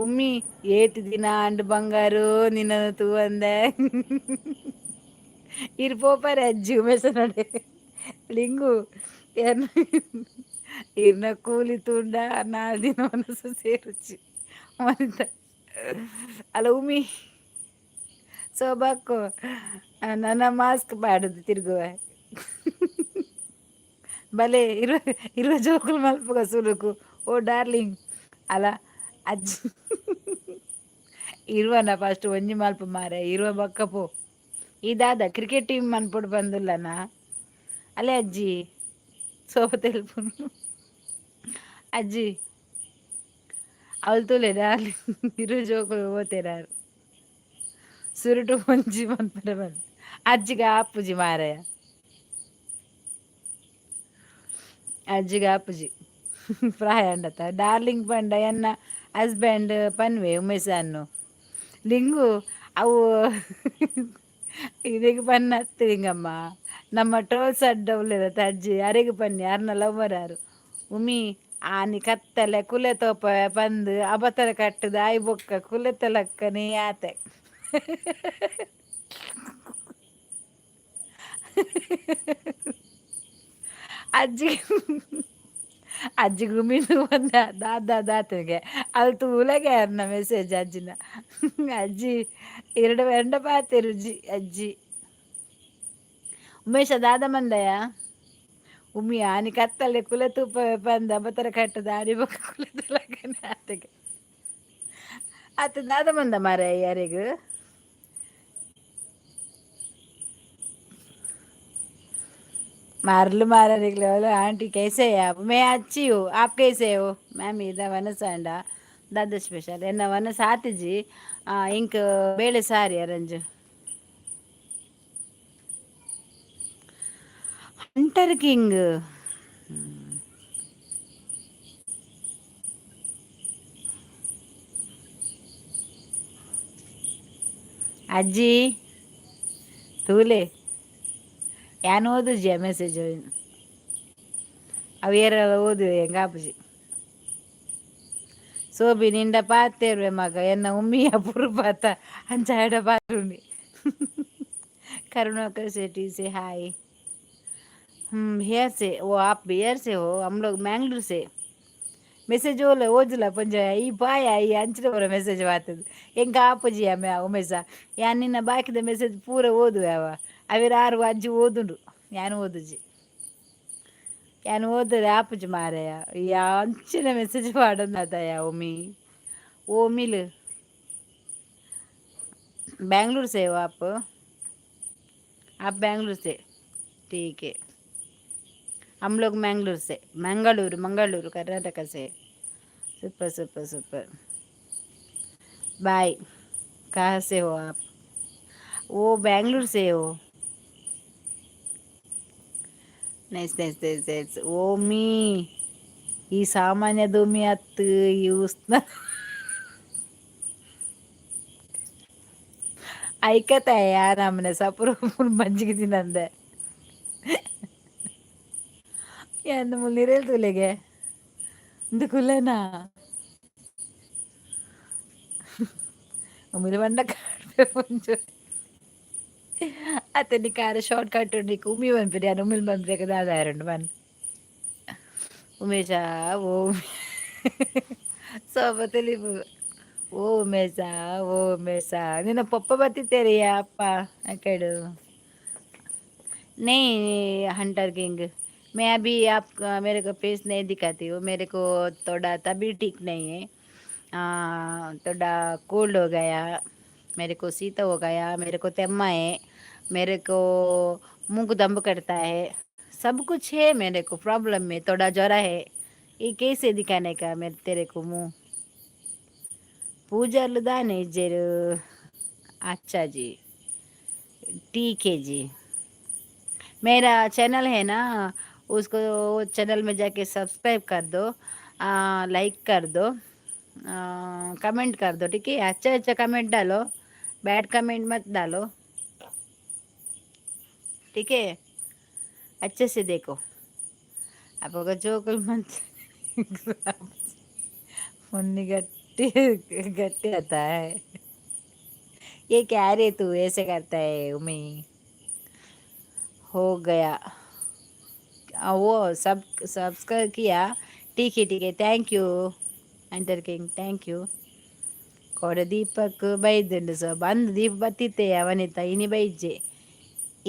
ಉಮ್ಮಿ ಏತ್ ದಿನ ಅಂಡ್ ಬಂಗಾರು ನಿನ್ನನ್ನು ತೂವಂದೆ. ಇರ್ ಪೋಪರೆ ಅಜ್ಜಿ ಉಮೇಶ ನಡೆ. ಲಿಂಗು, ಇರ್ನ ಕೂಲಿ ತುಂಡ ನಾಲ್ ದಿನ ಮನಸ್ಸು ಸೇರುಚಿ ವನಿತ. ಅಲ್ಲ ಉಮ್ಮಿ, ಸೋಬಾಕು ನನ್ನ ಮಾಸ್ಕ್ ಪಾಡುದು ತಿರುಗುವ. ಬಲೆ ಇರುವ ಇರುವ ಜೋಕುಲು ಮಲ್ಪುಗ ಸುರುಕು. ಓ ಡಾರ್ಲಿಂಗ್. ಅಲ್ಲ ಅಜ್ಜಿ, ಇರುವನ ಫಸ್ಟ್ ಒಂಜಿ ಮಲ್ಪ ಮಾರೆ, ಇರುವ ಬೊಕ್ಕ ಪೋ. ಈ ದಾದ ಕ್ರಿಕೆಟ್ ಟೀಮ್ ಮನ್ಪೊಡು ಬಂದುಲ್ಲನ ಅಲ್ಲೇ ಅಜ್ಜಿ. ಸೋಪ ತೆಲ್ಪುನು ಅಜ್ಜಿ. ಅವಳು ತೂಲೆ ಡಾರ್ಲಿಂಗ್, ಇರುವ ಜೋಕುಲು ಪೋತೇರಾರು ಸುರುಟು ಒಂಜಿ ಮನ್ಪರೆ ಬಂದು ಅಜ್ಜಿಗೆ ಆಪುಜಿ ಮಾರಾಯ. ಅಜ್ಜಿಗೆ ಆಪುಜಿ, ಪ್ರಾಯ ಅಂಡತ. ಡಾರ್ಲಿಂಗ್ ಪಂಡ ಎನ್ನ ಹಸ್ಬೆಂಡ್ ಪನ್ವೆ ಉಮೇಶ್ ಅನ್ನು. ಲಿಂಗು, ಅವು ಇದಕ್ಕೆ ಪನ್ನ ಲಿಂಗಮ್ಮ. ನಮ್ಮ ಟ್ರೋಲ್ಸ್ ಅಡ್ಡ ಉಲ್ಲೆರತ್ತ ಅಜ್ಜಿ, ಅರೆಗ್ ಪನ್ನಿ ಅರ್ನ ಲವ್ವರ್ ಆರು. ಉಮಿ ಆನಿ ಕತ್ತಲೆ ಕುಲೆ ತೋಪ ಪಂದ್ ಅಬತರ ಕಟ್ಟದ ಆಯ್ ಬೊಕ್ಕ ಕುಲೆತ ಲಕ್ಕನೆ ಆತೆ. ಅಜ್ಜಿ ಅಜ್ಜಿ ಉಮಿನು ಬಂದ ದಾದ ದಾತನಿಗೆ ಅಲ್ಲಿ ತೂಲಗೆ ಅರ್ನ ಮೆಸೇಜ್ ಅಜ್ಜಿನ. ಅಜ್ಜಿ ಎರಡು ಎಂಡ ಪಾತೆರುಜಿ ಅಜ್ಜಿ. ಉಮೇಶ ದಾದ ಮಂದಯ. ಉಮ್ಮಿ ಆನಿ ಕತ್ತಲೆ ಕುಲೆ ತೂಪ ಪಂದ ಅಬತರ ಕಟ್ಟದ ಆನಿ ಬೊಕ್ಕ ಕುಲೆತ ಲಕ್ಕನೆ ಆತೆಗೆ. ಆತ ದಾದ ಮಂದ ಮಾರಾಯ ಯಾರಿಗೂ. मारलू मारा निकले. बोलो आंटी कैसे है आप? मैं अच्छी हूँ, आप कैसे हो? ಮ್ಯಾಮ್, ಇದ ವನಸಾಂಡ ದಾದ ಸ್ಪೆಷಲ್? ಎನ್ನ ವನಸ ಆತಿಜಿ. ಇಂಕ್ ಬೇಳೆ ಸಾರಿ ಅರಂಜು. ಹಂಟರ್ ಕಿಂಗ್ ಅಜ್ಜಿ ತೂಲೆ, ಯಾನ್ ಓದುಜಿ ಆ ಮೆಸೇಜ್. ಅವು ಏರೆಲ್ಲ ಓದುವೆ ಎಂಗ್ ಆಪುಜಿ. ಸೋಬಿ ನಿಂಡ ಪಾತೆರ್ವೆ ಮಗ, ಎನ್ನ ಉಮ್ಮಿಯ ಪುರುಪಾತ ಅಂಚ ಎಡ ಪಾರುನಿ. करुणाकर सेठी से हाय. बिहार से वो आप? बिहार से हो? हम लोग मैंगलोर से. ಮೆಸೇಜ್ ಓಲ ಓಜುಲ ಪಂಜ ಈ ಬಾಯ ಈ ಅಂಚಿನ ಬರೋ ಮೆಸೇಜ್ ಬಾತದ. ಎಂಕ ಆಪುಜಿ ಆಮೆ ಉಮೇಶ. ಯಾನ್ ನಿನ್ನ ಬಾಕಿದ ಮೆಸೇಜ್ ಪೂರ ಓದುವೆ. ಅವ ಅವೇರ ಆರು ಅಜ್ಜಿ ಓದುಂಡು, ಯಾನ್ ಓದುಜಿ. ಯಾನ್ ಓದರೆ ಆಪುಜಿ ಮಾರಾಯ. ಈ ಅಂಚಿನ ಮೆಸೇಜ್ ಪಾಡೊಂದಾತಯ. ಒಮ್ಮಿ ಓಮಿಲ್ बैंगलोर से हो आप? आप बैंगलोर से, ठीक है. हम लोग मैंगलोर से, मंगलूर, मंगलूर कर्नाटक से. Super super super. बाय. कहाँ से हो आप? वो बैंगलोर से हो. Nice nice nice nice. ಓಮಿ, ಈ ಸಾಮಾನ್ಯ ದೋಮಿ ಅತ್ತು ಈ ಉಸ್ನ. ಐಕತೆ ಯಾರ್ ನಮ್ಮನೆ ಸಪುರ ಬಂಜಿಗೆ ತಿನ್ನಂದೆ ಯಾನ್ ಮುಲ್ ನಿರೆಲ್ ತೂಲೆಗೆ ಇಂದು ಕುಲ್ಲನಾ ಉಮಿಲ್ ಪಂಡ ಕಾಡ್ಪೆ ಪೊಂಜೊ ಅತ್ತೆ ನಿಕ್ಕ್ ಶಾರ್ಟ್ ಕಟ್ ನಿಕ್ಕ್ ಉಮಿ ಪನ್ಪೆರ್ ಯಾನ್ ಉಮಿಲ್ ಪನ್ಪೆರ್ ದಾದ ಆಯೆರುಂಡು ಪನ್ ಉಮೇಶ ಓ ಸೋಪ ತೆಲಿಪು ಓ ಉಮೇಶ ಓ ಉಮೇಶ ನಿನ್ನ ಪೊಪ್ಪ ಬತ್ತಿತ್ತೇರಿಯ ಅಪ್ಪ ಅಕಡು. नहीं हंटर किंग, मैं अभी आप मेरे को फेस नहीं दिखाती हूँ। मेरे को थोड़ा तबीयत ठीक नहीं है, थोड़ा कोल्ड हो गया मेरे को, शीत हो गया मेरे को, तेम्मा है मेरे को, मुंह को दम करता है, सब कुछ है मेरे को प्रॉब्लम में, थोड़ा ज्वर है। ये कैसे दिखाने का मेरे तेरे को मुंह? पूजा दाने इज्जेर। अच्छा जी, ठीक है जी। मेरा चैनल है ना, उसको चैनल में जाके सब्सक्राइब कर दो, लाइक कर दो, कमेंट कर दो। ठीक है, अच्छा अच्छा कमेंट डालो, बैड कमेंट मत डालो। ठीक है, अच्छे से देखो। ಅವಾಗ ಜೋಕುಲು ಮಂತ್ मुन्नी गट्टी गट्टी आता है। ये क्या रे, तू ऐसे करता है? उमी हो गया वो सब सब्सक्राइब किया। ठीक है, ठीक है, thank you hunter king, thank you. ಕೋಡೆ ದೀಪಕ್ ಬೈದುಂಡು ಸೊ ಬಂದು ದೀಪ ಬತ್ತಿತ್ತೆ ಅವನಿತ ಇನಿ ಬೈಜೆ.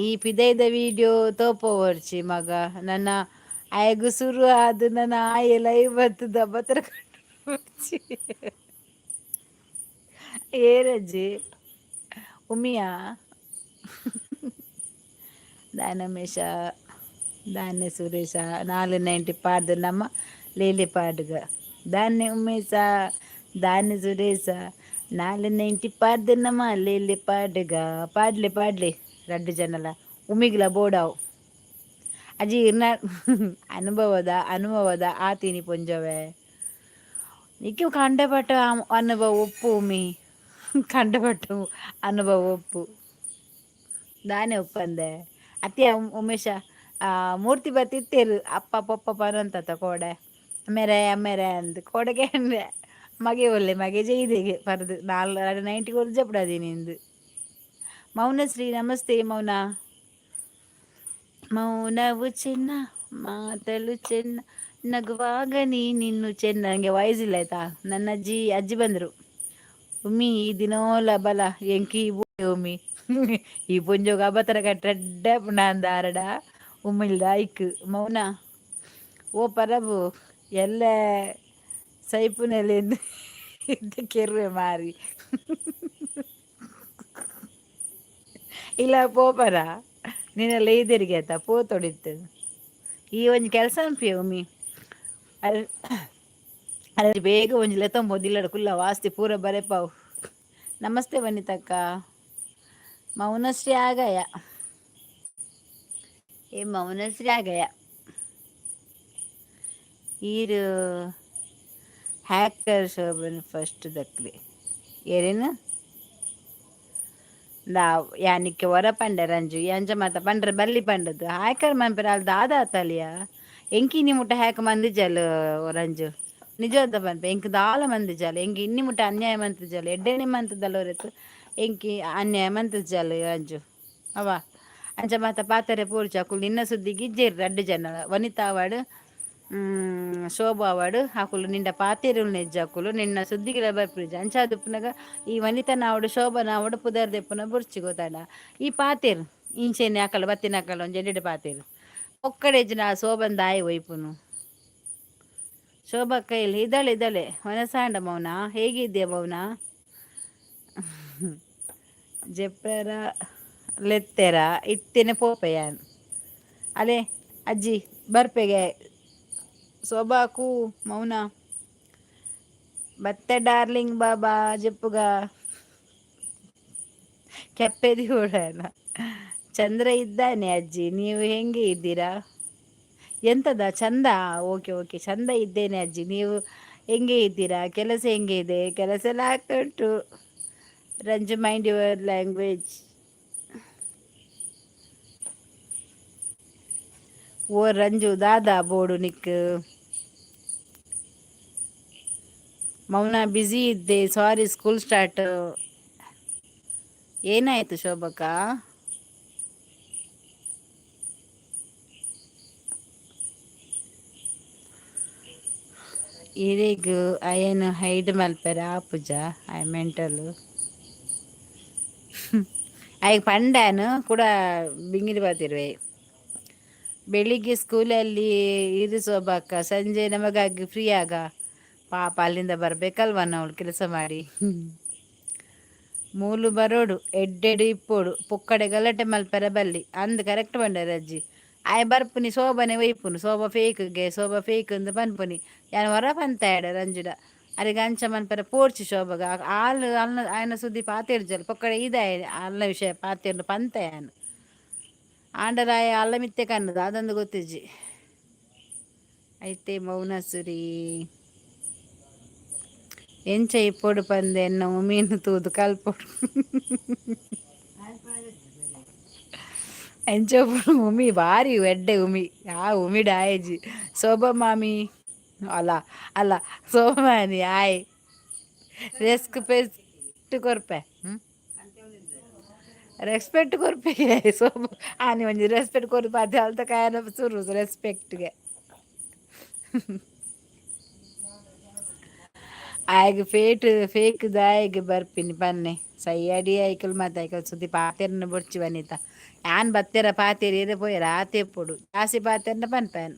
ಈ ಪಿದೈದ ವಿಡಿಯೋ ತೋಪೋವರ್ಚಿ ಮಗ. ನನ್ನ ಆಯಗು ಸುರು ಆದ್ ನನ್ನ ಆಯೆ ಲೈವ್ ಬತ್ತದ ಬತ್ತರ ಏರಜ್ಜಿ ಉಮಿಯಾ ದಾನಮೇಶ ದಾನ್ಯ ಸುರೇಶ ನಾಲ್ ನೈಂಟಿ ಪಾಡ್ದು ನಮ್ಮ ಲೇಲಿ ಪಾಡ್ಗ. ದಾನ್ಯ ಉಮೇಶ ದಾನ್ಯ ಸುರೇಶ ನಾಲ್ ನೈಂಟಿ ಪಾಡ್ದು ನಮ್ಮ ಲೇಲಿ ಪಾಡ್ಗ. ಪಾಡ್ಲೆ ಪಾಡ್ಲೆ ರಡ್ಡು ಜನಲ ಉಮಿಗ್ಲ ಬೋಡಾವು. ಅಜ್ಜಿ ಇರ್ನ ಅನುಭವದ ಅನುಭವದ ಆತೀನಿ ಪೊಂಜೊವೆ. ನಿಕ್ಕು ಕಂಡಪಟ್ಟ ಅನುಭವ ಒಪ್ಪು ಉಮಿ, ಕಂಡಪಟ್ಟ ಅನುಭವ ಒಪ್ಪು. ದಾನೆ ಒಪ್ಪಂದೆ ಅತ್ಯ ಉಮೇಶ ಮೂರ್ತಿ ಬತ್ತಿತ್ತೇರು ಅಪ್ಪ ಪೊಪ್ಪ ಪನಂತತ ಕೋಡೆ ಅಮ್ಮೆರೆ ಅಮ್ಮೆರೆ ಅಂದ್ ಕೋಡೆಗೆ ಮಗೆ ಒಲ್ಲೆ ಮಗೆ ಜೈದೆಗೆ ಪರ್ದು ನಾಲ್ ನೈಂಟಿ ಕೊರ್ದು ಜಪಡಾದೀನಿ ಇಂದು. ಮೌನಶ್ರೀ ನಮಸ್ತೆ ಮೌನ. ಮೌನವು ಚೆನ್ನ ಮಾತಲು ಚೆನ್ನ ನಗುವಾಗ ನೀ ನಿನ್ನು ಚೆನ್ನ. ನನಗೆ ವಾಯ್ಸ್ ಇಲ್ಲ ಆಯ್ತಾ. ನನ್ನ ಅಜ್ಜಿ ಅಜ್ಜಿ ಬಂದರು. ಉಮ್ಮಿ ಈ ದಿನೋಲ ಬಲ ಎಂಕಿ ಉಮ್ಮಿ ಈ ಪೊಂಜೋಗ ಅಬತರ ಕಟ್ಟಡ್ಡ ಪುಣಾಂದಾರಡ ಉಮ್ಮಿಲ್ದ ಐಕ್ ಮೌನ. ಓ ಪರಬು ಎಲ್ಲ ಸೈಪುನೆಲೆಂದು ಕೆರ್ವೆ ಮಾರಿ ಇಲ್ಲ ಪೋಪರ ನಿನ್ನೆಲ್ಲ ಎದುರಿಗೆ ಆಯ್ತಾ ಪೋ ತೊಡಿತ್ತು ಈ ಒಂಜಿ ಕೆಲಸ ಅನ್ಪಿ ಉಮ್ಮಿ. ಅಲ್ಲಿ ಅಲ್ಲಿ ಬೇಗ ಒಂಜಿ ಲೆತ್ತೊಂಬೋದು ಇಲ್ಲಡ ಕುಲ್ಲ ವಾಸ್ತಿ ಪೂರ ಬರೆಪಾವು. ನಮಸ್ತೆ ವನಿತಕ್ಕ. ಮೌನಶ್ರೀ ಆಗಯ ಏ ಮೌನಶ್ರೀ ಆಗಯ. ಈರು ಹ್ಯಾಕರ್ ಶೋಭನ್ ಫಸ್ಟ್ ದಕ್ಲಿ ಏರೇನು ನಾವು ಯಾನಿಕ್ಕೆ ಹೊರ ಪಂಡೆ ರಂಜು ಎಂಚ ಮಾತ ಪಂಡ್ರೆ ಬಲ್ಲಿ ಪಂಡದ್ದು ಹ್ಯಾಕರ್ ಮನ್ಪೆರ ಅಲ್ಲಿ ದಾದ ಆತಲಿಯ ಎಂಕಿ ಇನ್ನಿ ಮುಟ್ಟ ಹ್ಯಾಕ್ ಮಂದಿಜಲ್ ರಂಜು. ನಿಜವಾದ ಪನ್ಪೆ, ಎಂಕ್ ದಾಲ ಮಂದಿಜಲ್. ಎಂಕ್ ಇನ್ನಿ ಮುಟ್ಟ ಅನ್ಯಾಯ ಮಂತಿಜಲ್, ಎಡ್ಡೆನೆ ಮಂತದಲ್ಲ ಹೊರತು ಎಂಕಿ ಅನ್ಯಾಯ ಮಂತಿಜಲ್ ರಂಜು. ಅವ ಅಂಚ ಮಾತ ಪಾತೆರೆ ಪೂರ್ಚ ಅಕುಲು ನಿನ್ನ ಸುದ್ದಿಗೆ ಇಜ್ಜೆರ್ ರಡ್ಡ್ ಜನ ವನಿತಾ ಅವಾಡ್ ಶೋಭಾ ಅವಾಡ್. ಅಕುಲು ನಿಂಡ ಪಾತೆರುಲ್ ನಿಜ್ಜ, ಅಕುಲು ನಿನ್ನ ಸುದ್ದಿಗೆಲ ಬರ್ಪುಜ. ಅಂಚಾದ್ ಉಪ್ಪುನಗ ಈ ವನಿತಾ ನಾವಡ್ ಶೋಭಾ ನಾವಡ್ ಪುದರ್ ದೆಪ್ಪುನ ಬೊರ್ಚಿ ಗೊತ್ತಾಂಡ. ಈ ಪಾತೆರ್ ಇಂಚೆನೆ ಅಕಲ್ ಬತ್ತಿನಕಲ್ ಒಂಜಿ ಎಡ್ಡೆಡ್ ಪಾತೆರ್ ಒಕ್ಕಡೆಜ್ಜಿನ ಆ ಶೋಭನ್ ದಾಯೆ ಒಯ್ಪುನು? ಶೋಭಾ ಕೈಲಿ ಇದ್ದಾಳೆ ಇದ್ದಾಳೆ. ಮನಸಾಂಡ ಮೌನ, ಹೇಗಿದ್ಯಾ ಮೌನ? ಜೆಪ್ಪರ ಲೆತ್ತೆರ ಇತ್ತೇನೆ ಪೋಪೆಯಾನ್ ಅಲೆ ಅಜ್ಜಿ ಬರ್ಪೆಗೆ. ಶೋಭಾಕು ಮೌನ ಬತ್ತೆ ಡಾರ್ಲಿಂಗ್ ಬಾಬಾ ಜೆಪ್ಪುಗ ಕೆಪ್ಪೆದಿ ಕೂಡ. ಚಂದ್ರ ಇದ್ದಾನೆ ಅಜ್ಜಿ, ನೀವು ಹೆಂಗೆ ಇದ್ದೀರಾ? ಎಂತದ ಚಂದ? ಓಕೆ ಓಕೆ, ಚಂದ ಇದ್ದೇನೆ ಅಜ್ಜಿ, ನೀವು ಹೆಂಗೆ ಇದ್ದೀರಾ? ಕೆಲಸ ಹೆಂಗೆ ಇದೆ? ಕೆಲಸ ಎಲ್ಲ ಆಗ್ತಾ ಉಂಟು. Ranju, mind your language. ಓ ರಂಜು ದಾದಾ ಬೋಡು ನಿಕ್. ಮೌನ ಬ್ಯುಸಿ ಇದ್ದೆ, ಸಾರಿ. ಸ್ಕೂಲ್ ಸ್ಟಾರ್ಟ್ ಏನಾಯ್ತು ಶೋಭಕ್ಕ? ಇರೆಗ್ ಅಯನ್ ಹೈಡ್ ಮಲ್ಪೆರೆ ಆಪುಜ ಆಯೆ ಮೆಂಟಲ್. ಆಯೆ ಪಂಡಾನು ಕೂಡ ಬಿಂಗಿರಿ ಬಾತಿರುವೆ. ಬೆಳಿಗ್ಗೆ ಸ್ಕೂಲಲ್ಲಿ ಇರು ಶೋಭಕ್ಕ, ಸಂಜೆ ನಮಗಾಗಿ ಫ್ರೀ ಆಗ. ಪಾಪ ಅಲ್ಲಿಂದ ಬರಬೇಕಲ್ವ ನಾವು ಕೆಲಸ ಮಾಡಿ. ಮೂಲು ಬರೋಡು ಎಡ್ಡೆಡು ಇಪ್ಪೋಡು, ಪೊಕ್ಕಡೆ ಗಲಾಟೆ ಮಲ್ಪೆರೆ ಬಲ್ಲಿ ಅಂದ್. ಕರೆಕ್ಟ್ ಪಂಡರ್ ಅಜ್ಜಿ. ಆಯೆ ಬರ್ಪುನಿ ಶೋಭನೆ ಒಯ್ಪುನು. ಶೋಭಾ ಫೇಕ್ಗೆ, ಶೋಭಾ ಫೇಕ್ ಅಂದ್ ಪನ್ಪುನಿ. ಯಾನ್ ಒರ ಪಂತಾಯಡ ರಂಜುಡ, ಅರೆಗ್ ಅಂಚ ಮನ್ಪೆರೆ ಪೋಡ್ಚಿ ಶೋಭಗ. ಆಲ್ ಅಲ್ನ ಆಯನ ಸುದ್ದಿ ಪಾತೆರ್ಜಲ್ ಪೊಕ್ಕಡೆ, ಇದಾಯ ಅಲ್ನ ವಿಷಯ ಪಾತೆರ್ನು ಪಂತ ಯಾನ್. ಆಂಡಲ ಆಯೆ ಅಲ್ಲ ಮಿತ್ತೆ ಕಣ್ಣು ದಾದಂದು ಗೊತ್ತಿಜ್ಜಿ. ಐತೆ ಮೌನಸುರಿ ಎಂಚ ಇಪ್ಪೊಡು ಪಂದ್ ಎನ್ನ ಉಮೀನ್ ತೂದು ಕಲ್ಪೊಡು. ಎಂಚ ಉಮಿ ಬಾರಿ ಎಡ್ಡೆ ಉಮಿ. ಆ ಉಮಿಡ್ ಆಯೆಜಿ ಶೋಭಾ ಮಾಮಿ. ಅಲ್ಲ ಅಲ್ಲ, ಸೋಮಾನಿ ಆಯ್ ರೆಸ್ಪೆಕ್ಟ್ ಕೊರ್ಪೆ. ರೆಸ್ಪೆಕ್ಟ್ ಕೊರ್ಪೆ ಸೋಬ. ಆನಿ ಒಂಜಿ ರೆಸ್ಪೆಕ್ಟ್ ಕೊರ್ಪೆ ಅದೇ ಅಲ್ತ ಕಾಯನ ಸುರು ರೆಸ್ಪೆಕ್ಟ್ಗೆ. ಆಯ್ಗ್ ಫೇಟ್ ಫೇಕ್ ದಾಯೆಗ್ ಬರ್ಪಿನಿ ಪನ್ನೆ ಸಯ್ಯಡಿ. ಐಕಲ್ ಮಾತ ಐಕಲ್ ಸುದ್ದಿ ಪಾತೆರ್ನ ಬೊಡ್ಚಿ ವನಿತಾ. ಯಾನ್ ಬತ್ತೆರ ಪಾತೆರಿಯರೆ ಪೋಯೆರ್ ಆತೆ ಇಪ್ಪೊಡು, ಜಾಸ್ತಿ ಪಾತೆರ್ನ ಪನ್ಪೇನ್.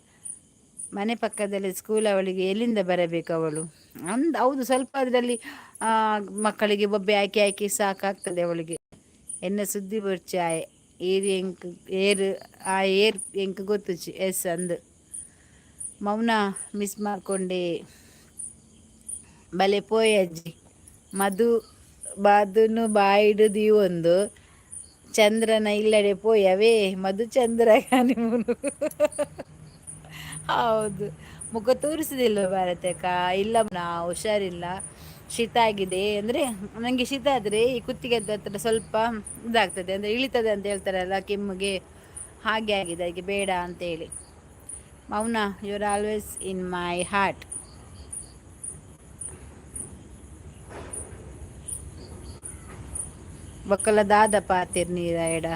ಮನೆ ಪಕ್ಕದಲ್ಲಿ ಸ್ಕೂಲ್, ಅವಳಿಗೆ ಎಲ್ಲಿಂದ ಬರಬೇಕು ಅವಳು ಅಂದ್. ಹೌದು, ಸ್ವಲ್ಪ ಅದರಲ್ಲಿ ಮಕ್ಕಳಿಗೆ ಬೊಬ್ಬೆ ಹಾಕಿ ಹಾಕಿ ಸಾಕಾಗ್ತದೆ ಅವಳಿಗೆ. ಎನ್ನ ಸುದ್ದಿ ಬೊಡ್ಚಿ ಆಯೆ ಏರ್ ಎಂಕ್ ಏರ್ ಆ ಏರ್ ಎಂಕ್ ಗೊತ್ತುಚಿ. ಎಸ್ ಅಂದ್ ಮೌನ ಮಿಸ್ ಮಾಡ್ಕೊಂಡೆ. ಬಲೆ ಪೋಯ್ ಅಜ್ಜಿ. ಮಧು ಬಾದುನು ಬಾಯಿಡ್ ದೀವೊಂದು ಚಂದ್ರನ ಇಲ್ಲಡೆ ಪೋಯ್ ಅವೇ ಮಧುಚಂದ್ರ ಮುನು. ಹೌದು, ಮುಖ ತೋರಿಸುದಿಲ್ಲ ಭಾರತಕ್ಕ. ಇಲ್ಲ, ನಾ ಹುಷಾರಿಲ್ಲ, ಶೀತ ಆಗಿದೆ. ಅಂದರೆ ನನಗೆ ಶೀತ ಆದರೆ ಈ ಕುತ್ತಿಗೆ ಹತ್ರ ಸ್ವಲ್ಪ ಇದಾಗ್ತದೆ, ಅಂದರೆ ಇಳಿತದೆ ಅಂತ ಹೇಳ್ತಾರಲ್ಲ ಕೆಮ್ಮಿಗೆ, ಹಾಗೆ ಆಗಿದೆ. ಅದಕ್ಕೆ ಬೇಡ ಅಂತೇಳಿ. ಮೌನ, you are always in my heart. ಬೊಕ್ಕಲ ದಾದ ಪಾತೆರ್ ನೀರ ಎಡ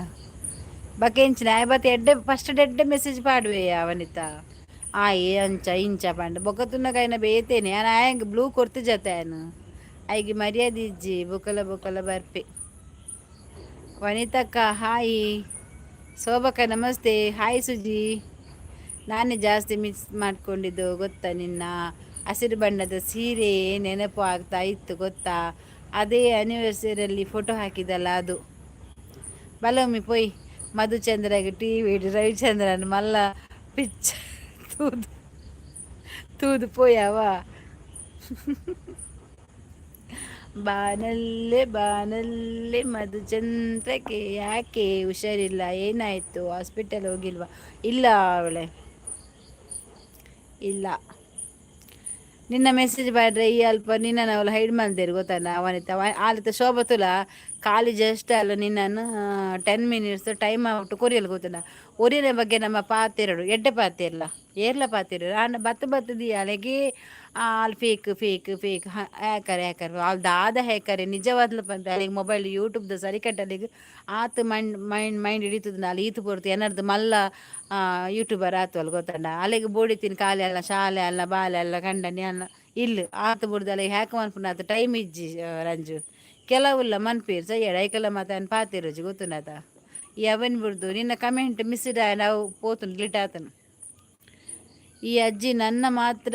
ಬಕೆಂಚಿನ ಆಯ್ ಬತ್ತೆ. ಎಡ್ಡೆ ಫಸ್ಟ್ ಎಡ್ಡೆ ಮೆಸೇಜ್ ಪಾಡುವೆ ವನಿತಾ. ಆಯೆ ಅಂಚ ಇಂಚ ಪಂಡ ಬೊಕ್ಕ ತುನ್ನಗ ಬೇತೇನೆ ಯಾನ್ ಆಯಂಗ್ ಬ್ಲೂ ಕೊರ್ತು ಜತೆ. ಆಯನ್ ಐಗೆ ಮರ್ಯಾದೆ ಇಜ್ಜಿ. ಬೊಕಲ ಬೊಕಲ ಬರ್ಪೆ. ವನಿತಕ್ಕ ಹಾಯ್, ಶೋಭಕ್ಕ ನಮಸ್ತೆ, ಹಾಯ್ ಸುಜಿ. ನಾನೇ ಜಾಸ್ತಿ ಮಿಸ್ ಮಾಡಿಕೊಂಡಿದ್ದು ಗೊತ್ತಾ? ನಿನ್ನ ಹಸಿರು ಬಣ್ಣದ ಸೀರೆ ನೆನಪು ಆಗ್ತಾ ಇತ್ತು ಗೊತ್ತಾ? ಅದೇ ಆ್ಯನಿವರ್ಸರಿಯಲ್ಲಿ ಫೋಟೋ ಹಾಕಿದಲ್ಲ ಅದು. ಬಲೊಮ್ಮಿ ಪೋಯ್ ಮಧುಚಂದ್ರಗೆ ಟಿ ವಿ ರವಿಚಂದ್ರನ್ ಮಲ್ಲ ಪಿಕ್ಚರ್ ತೂದು ತೂದು ಪೋಯವ. ಬಾನಲ್ಲೆ ಬಾನಲ್ಲೆ ಮಧುಚಂದ್ರಕ್ಕೆ ಯಾಕೆ ಹುಷಾರಿಲ್ಲ? ಏನಾಯಿತು? ಹಾಸ್ಪಿಟಲ್ ಹೋಗಿಲ್ವಾ? ಇಲ್ಲ ಅವಳೆ, ಇಲ್ಲ. ನಿನ್ನ ಮೆಸೇಜ್ ಬಾಡ್ರೆ ಈ ಅಲ್ಪ ನಿನ್ನ ಅವಳು ಹೈಡ್ ಮಲ್ದೇರು ಗೊತ್ತಲ್ಲ ಅವನಿತ ಆಲಿತ ಶೋಭತುಲ ಖಾಲಿ ಜಸ್ಟ್ ಅಲ್ಲ. ನಿನ್ನನ್ನು 10 ಮಿನಿಟ್ಸ್ ಟೈಮ್ ಔಟ್ ಕೊರಿಯಲ್ ಗೊತ್ತಲ್ಲ. ಒರಿಯನ ಬಗ್ಗೆ ನಮ್ಮ ಪಾತೆರಡು ಎಡ್ಡೆ ಪಾತೆರ್ಲ ಏರ್ಲ ಪಾತೆರು. ಆಂಡ ಬತ್ತು ಬತ್ತದಿ ಅಲೆಗೆ all fake fake fake hacker hacker. All ದಾದ ಹ್ಯಾಕರ್ ನಿಜವಾದ್ಲು ಪಂತ ಅಲ್ಲಿಗೆ ಮೊಬೈಲ್ ಯೂಟ್ಯೂಬ್ದ ಸರಿ ಕಟ್ಟಲಿಗೆ ಆತ್ ಮೈಂಡ್ ಮೈಂಡ್ ಮೈಂಡ್ ಹಿಡಿತದ. ಅಲ್ಲಿ ಈತು ಪೊರ್ತು ಏನಾರ್ದು ಮಲ್ಲ ಯೂಟ್ಯೂಬರ್ ಆತು ಅಲ್ಲ ಗೊತ್ತಂಡ. ಅಲ್ಲಿಗೆ ಬೋಡಿತೀನಿ ಖಾಲಿ ಅಲ್ಲ, ಶಾಲೆ ಅಲ್ಲ, ಬಾಲೆ ಅಲ್ಲ, ಕಂಡನಿ ಅಲ್ಲ ಇಲ್ಲು ಆತು ಬುಡ್ದು ಅಲ್ಲಿಗೆ ಹ್ಯಾಕ್ ಮನ್ಪುನ ಆತು ಟೈಮ್ ಇಜ್ಜಿ ರಂಜು. ಕೆಲವುಲ್ಲ ಮನ್ಪೇರು ಸಯ್ಯಡ ಐಕಲ್ಲ ಮಾತಾನ್ ಪಾತಿರೋಜಿ ಗೊತ್ತುನಾತ. ಈ ಅವನ್ ಬುಡ್ದು ನಿನ್ನ ಕಮೆಂಟ್ ಮಿಸ್ಡ್ ನಾವು ಪೋತುನು ಡಿಲೀಟ್ ಆತನು. ಈ ಅಜ್ಜಿ ನನ್ನ ಮಾತ್ರ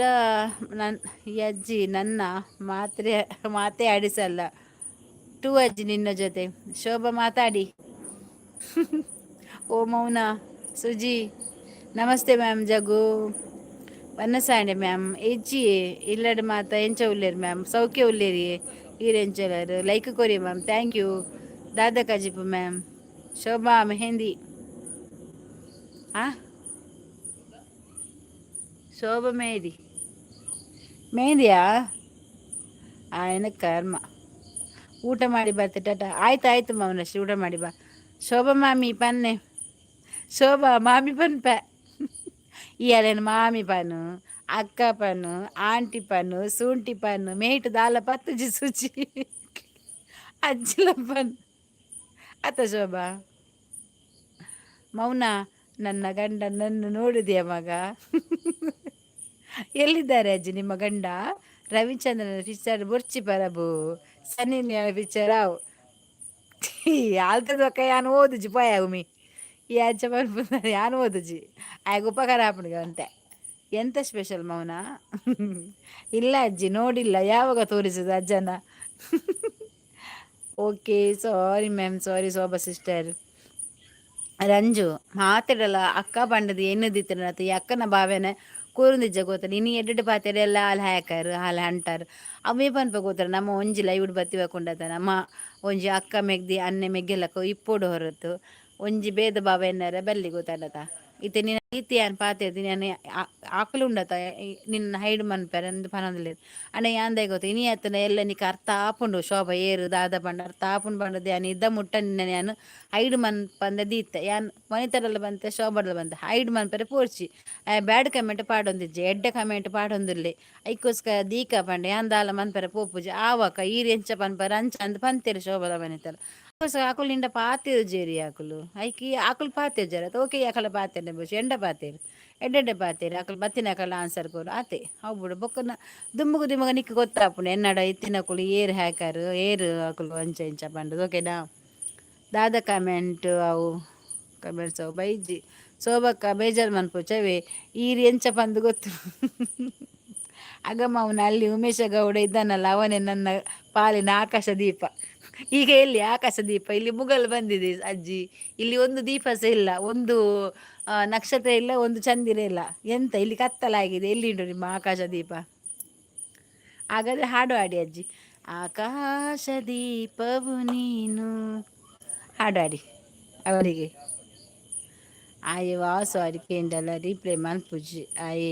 ನನ್ನ ಈ ಅಜ್ಜಿ ನನ್ನ ಮಾತ್ರೆ ಮಾತೇ ಆಡಿಸಲ್ಲ ಟೂ ಅಜ್ಜಿ ನಿನ್ನ ಜೊತೆ. ಶೋಭಾ ಮಾತಾಡಿ. ಓ ಮೌನ, ಸುಜಿ ನಮಸ್ತೆ ಮ್ಯಾಮ್. ಜಗು ವನ್ನಸಾಂಡೆ ಮ್ಯಾಮ್. ಎಜ್ಜಿ ಇಲ್ಲಡ್ ಮಾತ ಎಂಚ ಉಲ್ಲೇರು ಮ್ಯಾಮ್? ಸೌಖ್ಯ ಉಲ್ಲೇರಿ. ಈರ್ ಎಂಚಲರು? ಲೈಕ್ ಕೊರಿ ಮ್ಯಾಮ್, thank you. ದಾದ ಕಜಿಪು ಮ್ಯಾಮ್? ಶೋಭಾ ಮೆಹಂದಿ. ಆ ಶೋಭಾ ಮೆಹಂದಿ ಮೆಹಂದಿಯಾ? ఆయన ಕರ್ಮ. ಊಟ ಮಾಡಿ ಬತ್ತೆ ಟಾಟಾ. ಆಯ್ತು ಆಯ್ತು ಮೌನಶ್ರೀ, ಊಟ ಮಾಡಿ ಬಾ. ಶೋಭಾ ಮಾಮಿ ಪನ್ನೆ, ಶೋಭಾ ಮಾಮಿ ಪನ್ಪೆ. ಇಯಾಲೇನು ಮಾಮಿ ಪನು, ಅಕ್ಕ ಪನು, ಆಂಟಿ ಪನು, ಸೂಂಟಿ ಪನು, ಮೇಟ್ ದಾಲ ಪತ್ತುಜಿ ಸುಚಿ ಅಜ್ಜಿಲ ಪನ್ ಅತ್ತ ಶೋಭಾ. ಮೌನ, ನನ್ನ ಗಂಡ ನನ್ನ ನೋಡಿದೆಯಾ ಮಗ? ಎಲ್ಲಿದ್ದಾರೆ ಅಜ್ಜಿ ನಿಮ್ಮ ಗಂಡ? ರವಿಚಂದ್ರನ ಪಿಕ್ಚರ್ ಬೊರ್ಚಿ ಪರಬು, ಸನ್ನಿ ಪಿಕ್ಚರ್ ಅವು ಆಲ್ತದ. ಯಾನ್ ಓದುಜಿ ಪೋಯ ಉಮಿ. ಈ ಅಜ್ಜ ಪನ್ಪುನ ಯಾನ್ ಓದುಜಿ, ಆಯ್ಗ ಉಪಕಾರ ಆಪುಂಡು ಅಂತೆ. ಎಂತ ಸ್ಪೆಷಲ್ ಮೌನ? ಇಲ್ಲ ಅಜ್ಜಿ, ನೋಡಿಲ್ಲ. ಯಾವಾಗ ತೋರಿಸುದು ಅಜ್ಜನ? Okay, sorry ma'am, sorry Shobha sister. Ranju ಮಾತೆಡಲ ಅಕ್ಕ ಪಂಡದು ಎನ್ನುದಿತ್ತಿನ ಈ ಅಕ್ಕನ ಭಾವನೆ ಕೂರುಂದಿಜ್ಜ ಗೊತ್ತ. ಇನಿ ಎಡ್ಡೆಡ್ ಪಾತೆರ ಎಲ್ಲ ಆಲ್ ಹ್ಯಾಕರ್, ಆಲ್ ಹಂಟರ್, ಅವೇ ಪನ್ಪ ಗೊತ್ತರ. ನಮ್ಮ ಒಂಜಿ ಲೈವ್ ಬತ್ತಿ ಕೊಂಡತ ನಮ್ಮ ಒಂಜಿ ಅಕ್ಕ ಮೆಗ್ದಿ ಅನ್ನೆ ಮೆಗ್ಗೆಲಕ್ಕ ಇಪ್ಪೊಡು ಹೊರತು ಒಂಜಿ ಭೇದ ಭಾವ ಎನ್ನರೆ ಬಲ್ಲಿ, ಗೊತ್ತಾಡತ. ಇತ್ತೆ ನಿನ್ನ ಇತ್ತೆ ಯಾನ್ ಪಾತೆರ್ದಿ, ಯಾನ್ ಆಕಲು ಉಂಡತ ನಿನ್ನ ಹೈಡ್ ಮನ್ಪೆರೆ ಅಂದ್ ಪನೊಂದುಲ್ಲೆರ್. ಅಂಡ ಯಾನ್ ದಾಯೆ ಗೊತ್ತ, ಇನಿ ಅತ್ತಂಡ ಎಲ್ಲ ನಿಕ್ ಅರ್ಥ ಆಪುಂಡು ಶೋಭಾ ಏರು ದಾದ ಪಂಡ ಅರ್ಥ ಆಪುಂಡು ಪಂಡದ್ ಯಾನ್ ಇದ್ದ ಮುಟ್ಟ ನಿನ್ನ ಯಾನ್ ಹೈಡ್ ಮನ್ಪಂದೆ ದೀತೆ. ಯಾನ್ ವನಿತಡಲ ಬಂತೆ, ಶೋಭಡಲ ಬಂತೆ, ಹೈಡ್ ಮನ್ಪೆರೆ ಪೋರ್ಚಿ. ಬ್ಯಾಡ್ ಕಮೆಂಟ್ ಪಾಡೊಂದಿಜ್ಜೆ, ಎಡ್ಡೆ ಕಮೆಂಟ್ ಪಾಡೊಂದುಲ್ಲೆ. ಐಕೋಸ್ಕರ ದೀಕ ಪಂಡ ಯಾನ್ ದಾಲ ಮನ್ಪೆರೆ ಪೋಪುಜಿ. ಆವಕ ಈರ್ ಎಂಚ ಪನ್ಪರ ಅಂಚ ಅಂದ್ ಪಂತೆರ್ ಶೋಭದ ವನಿತಲ. ಅಕುಲು ನಿಂಡ ಪಾತೆರುಜೆರಿ ಅಕುಲು. ಐಕಿ ಅಕುಲು ಪಾತೆರ್ಜಾರ, ಓಕೆ. ಅಕಲ ಪಾತೆರ್ನೆ ಬೋಚಿ, ಎಂಡ ಪಾತೆರ್, ಎಡ್ಡೆಡ್ಡೆ ಪಾತೆರ್. ಅಕುಲು ಬತ್ತಿನಕಲ್ಲ ಆನ್ಸರ್ ಕೊರು ಆತೆ. ಅವು ಬುಡು. ಬೊಕ್ಕ ದುಂಬುಗು ದುಂಬುಗ ನಿಕ್ಕ್ ಗೊತ್ತಾಪುಂಡು ಎನ್ನಡ ಇತ್ತಿನಕುಲು ಏರ್ ಹ್ಯಾಕರ್, ಏರ್ ಅಕುಲು, ಅಂಚ ಇಂಚ ಪಂಡದು, ಓಕೆನಾ? ದಾದ ಕಮೆಂಟ್ ಅವು? ಕಮೆಂಟ್ಸ್ ಅವು ಬೈಜಿ. ಶೋಭಕ್ಕ ಬೇಜಾರು ಮನ್ಪುಚವೇ, ಈರ್ ಎಂಚ ಪಂದ್ ಗೊತ್ತು. ಅಗಮ ಅವನ ಅಲ್ಲಿ ಉಮೇಶ ಗೌಡ ಇದ್ದಾನಲ್ಲ, ಅವನೇ ನನ್ನ ಪಾಲಿನ ಆಕಾಶ ದೀಪ. ಈಗ ಎಲ್ಲಿ ಆಕಾಶ ದೀಪ? ಇಲ್ಲಿ ಮುಗಲ್ ಬಂದಿದೆ ಅಜ್ಜಿ. ಇಲ್ಲಿ ಒಂದು ದೀಪ ಸಹ ಇಲ್ಲ, ಒಂದು ನಕ್ಷತ್ರ ಇಲ್ಲ, ಒಂದು ಚಂದಿರ ಇಲ್ಲ. ಎಂತ ಇಲ್ಲಿ ಕತ್ತಲಾಗಿದೆ. ಎಲ್ಲಿ ಉಂಟು ನಿಮ್ಮ ಆಕಾಶ ದೀಪ? ಹಾಗಾದ್ರೆ ಹಾಡು ಹಾಡಿ ಅಜ್ಜಿ. ಆಕಾಶ ದೀಪವು ನೀನು, ಹಾಡು ಹಾಡಿ ಅವರಿಗೆ. ಆಯೆ ವಾಸು ಅಡಿಕೆಂಡಲ ರೀಪ್ಲೈ ಮನ್ಪುಜಿ. ಆಯೆ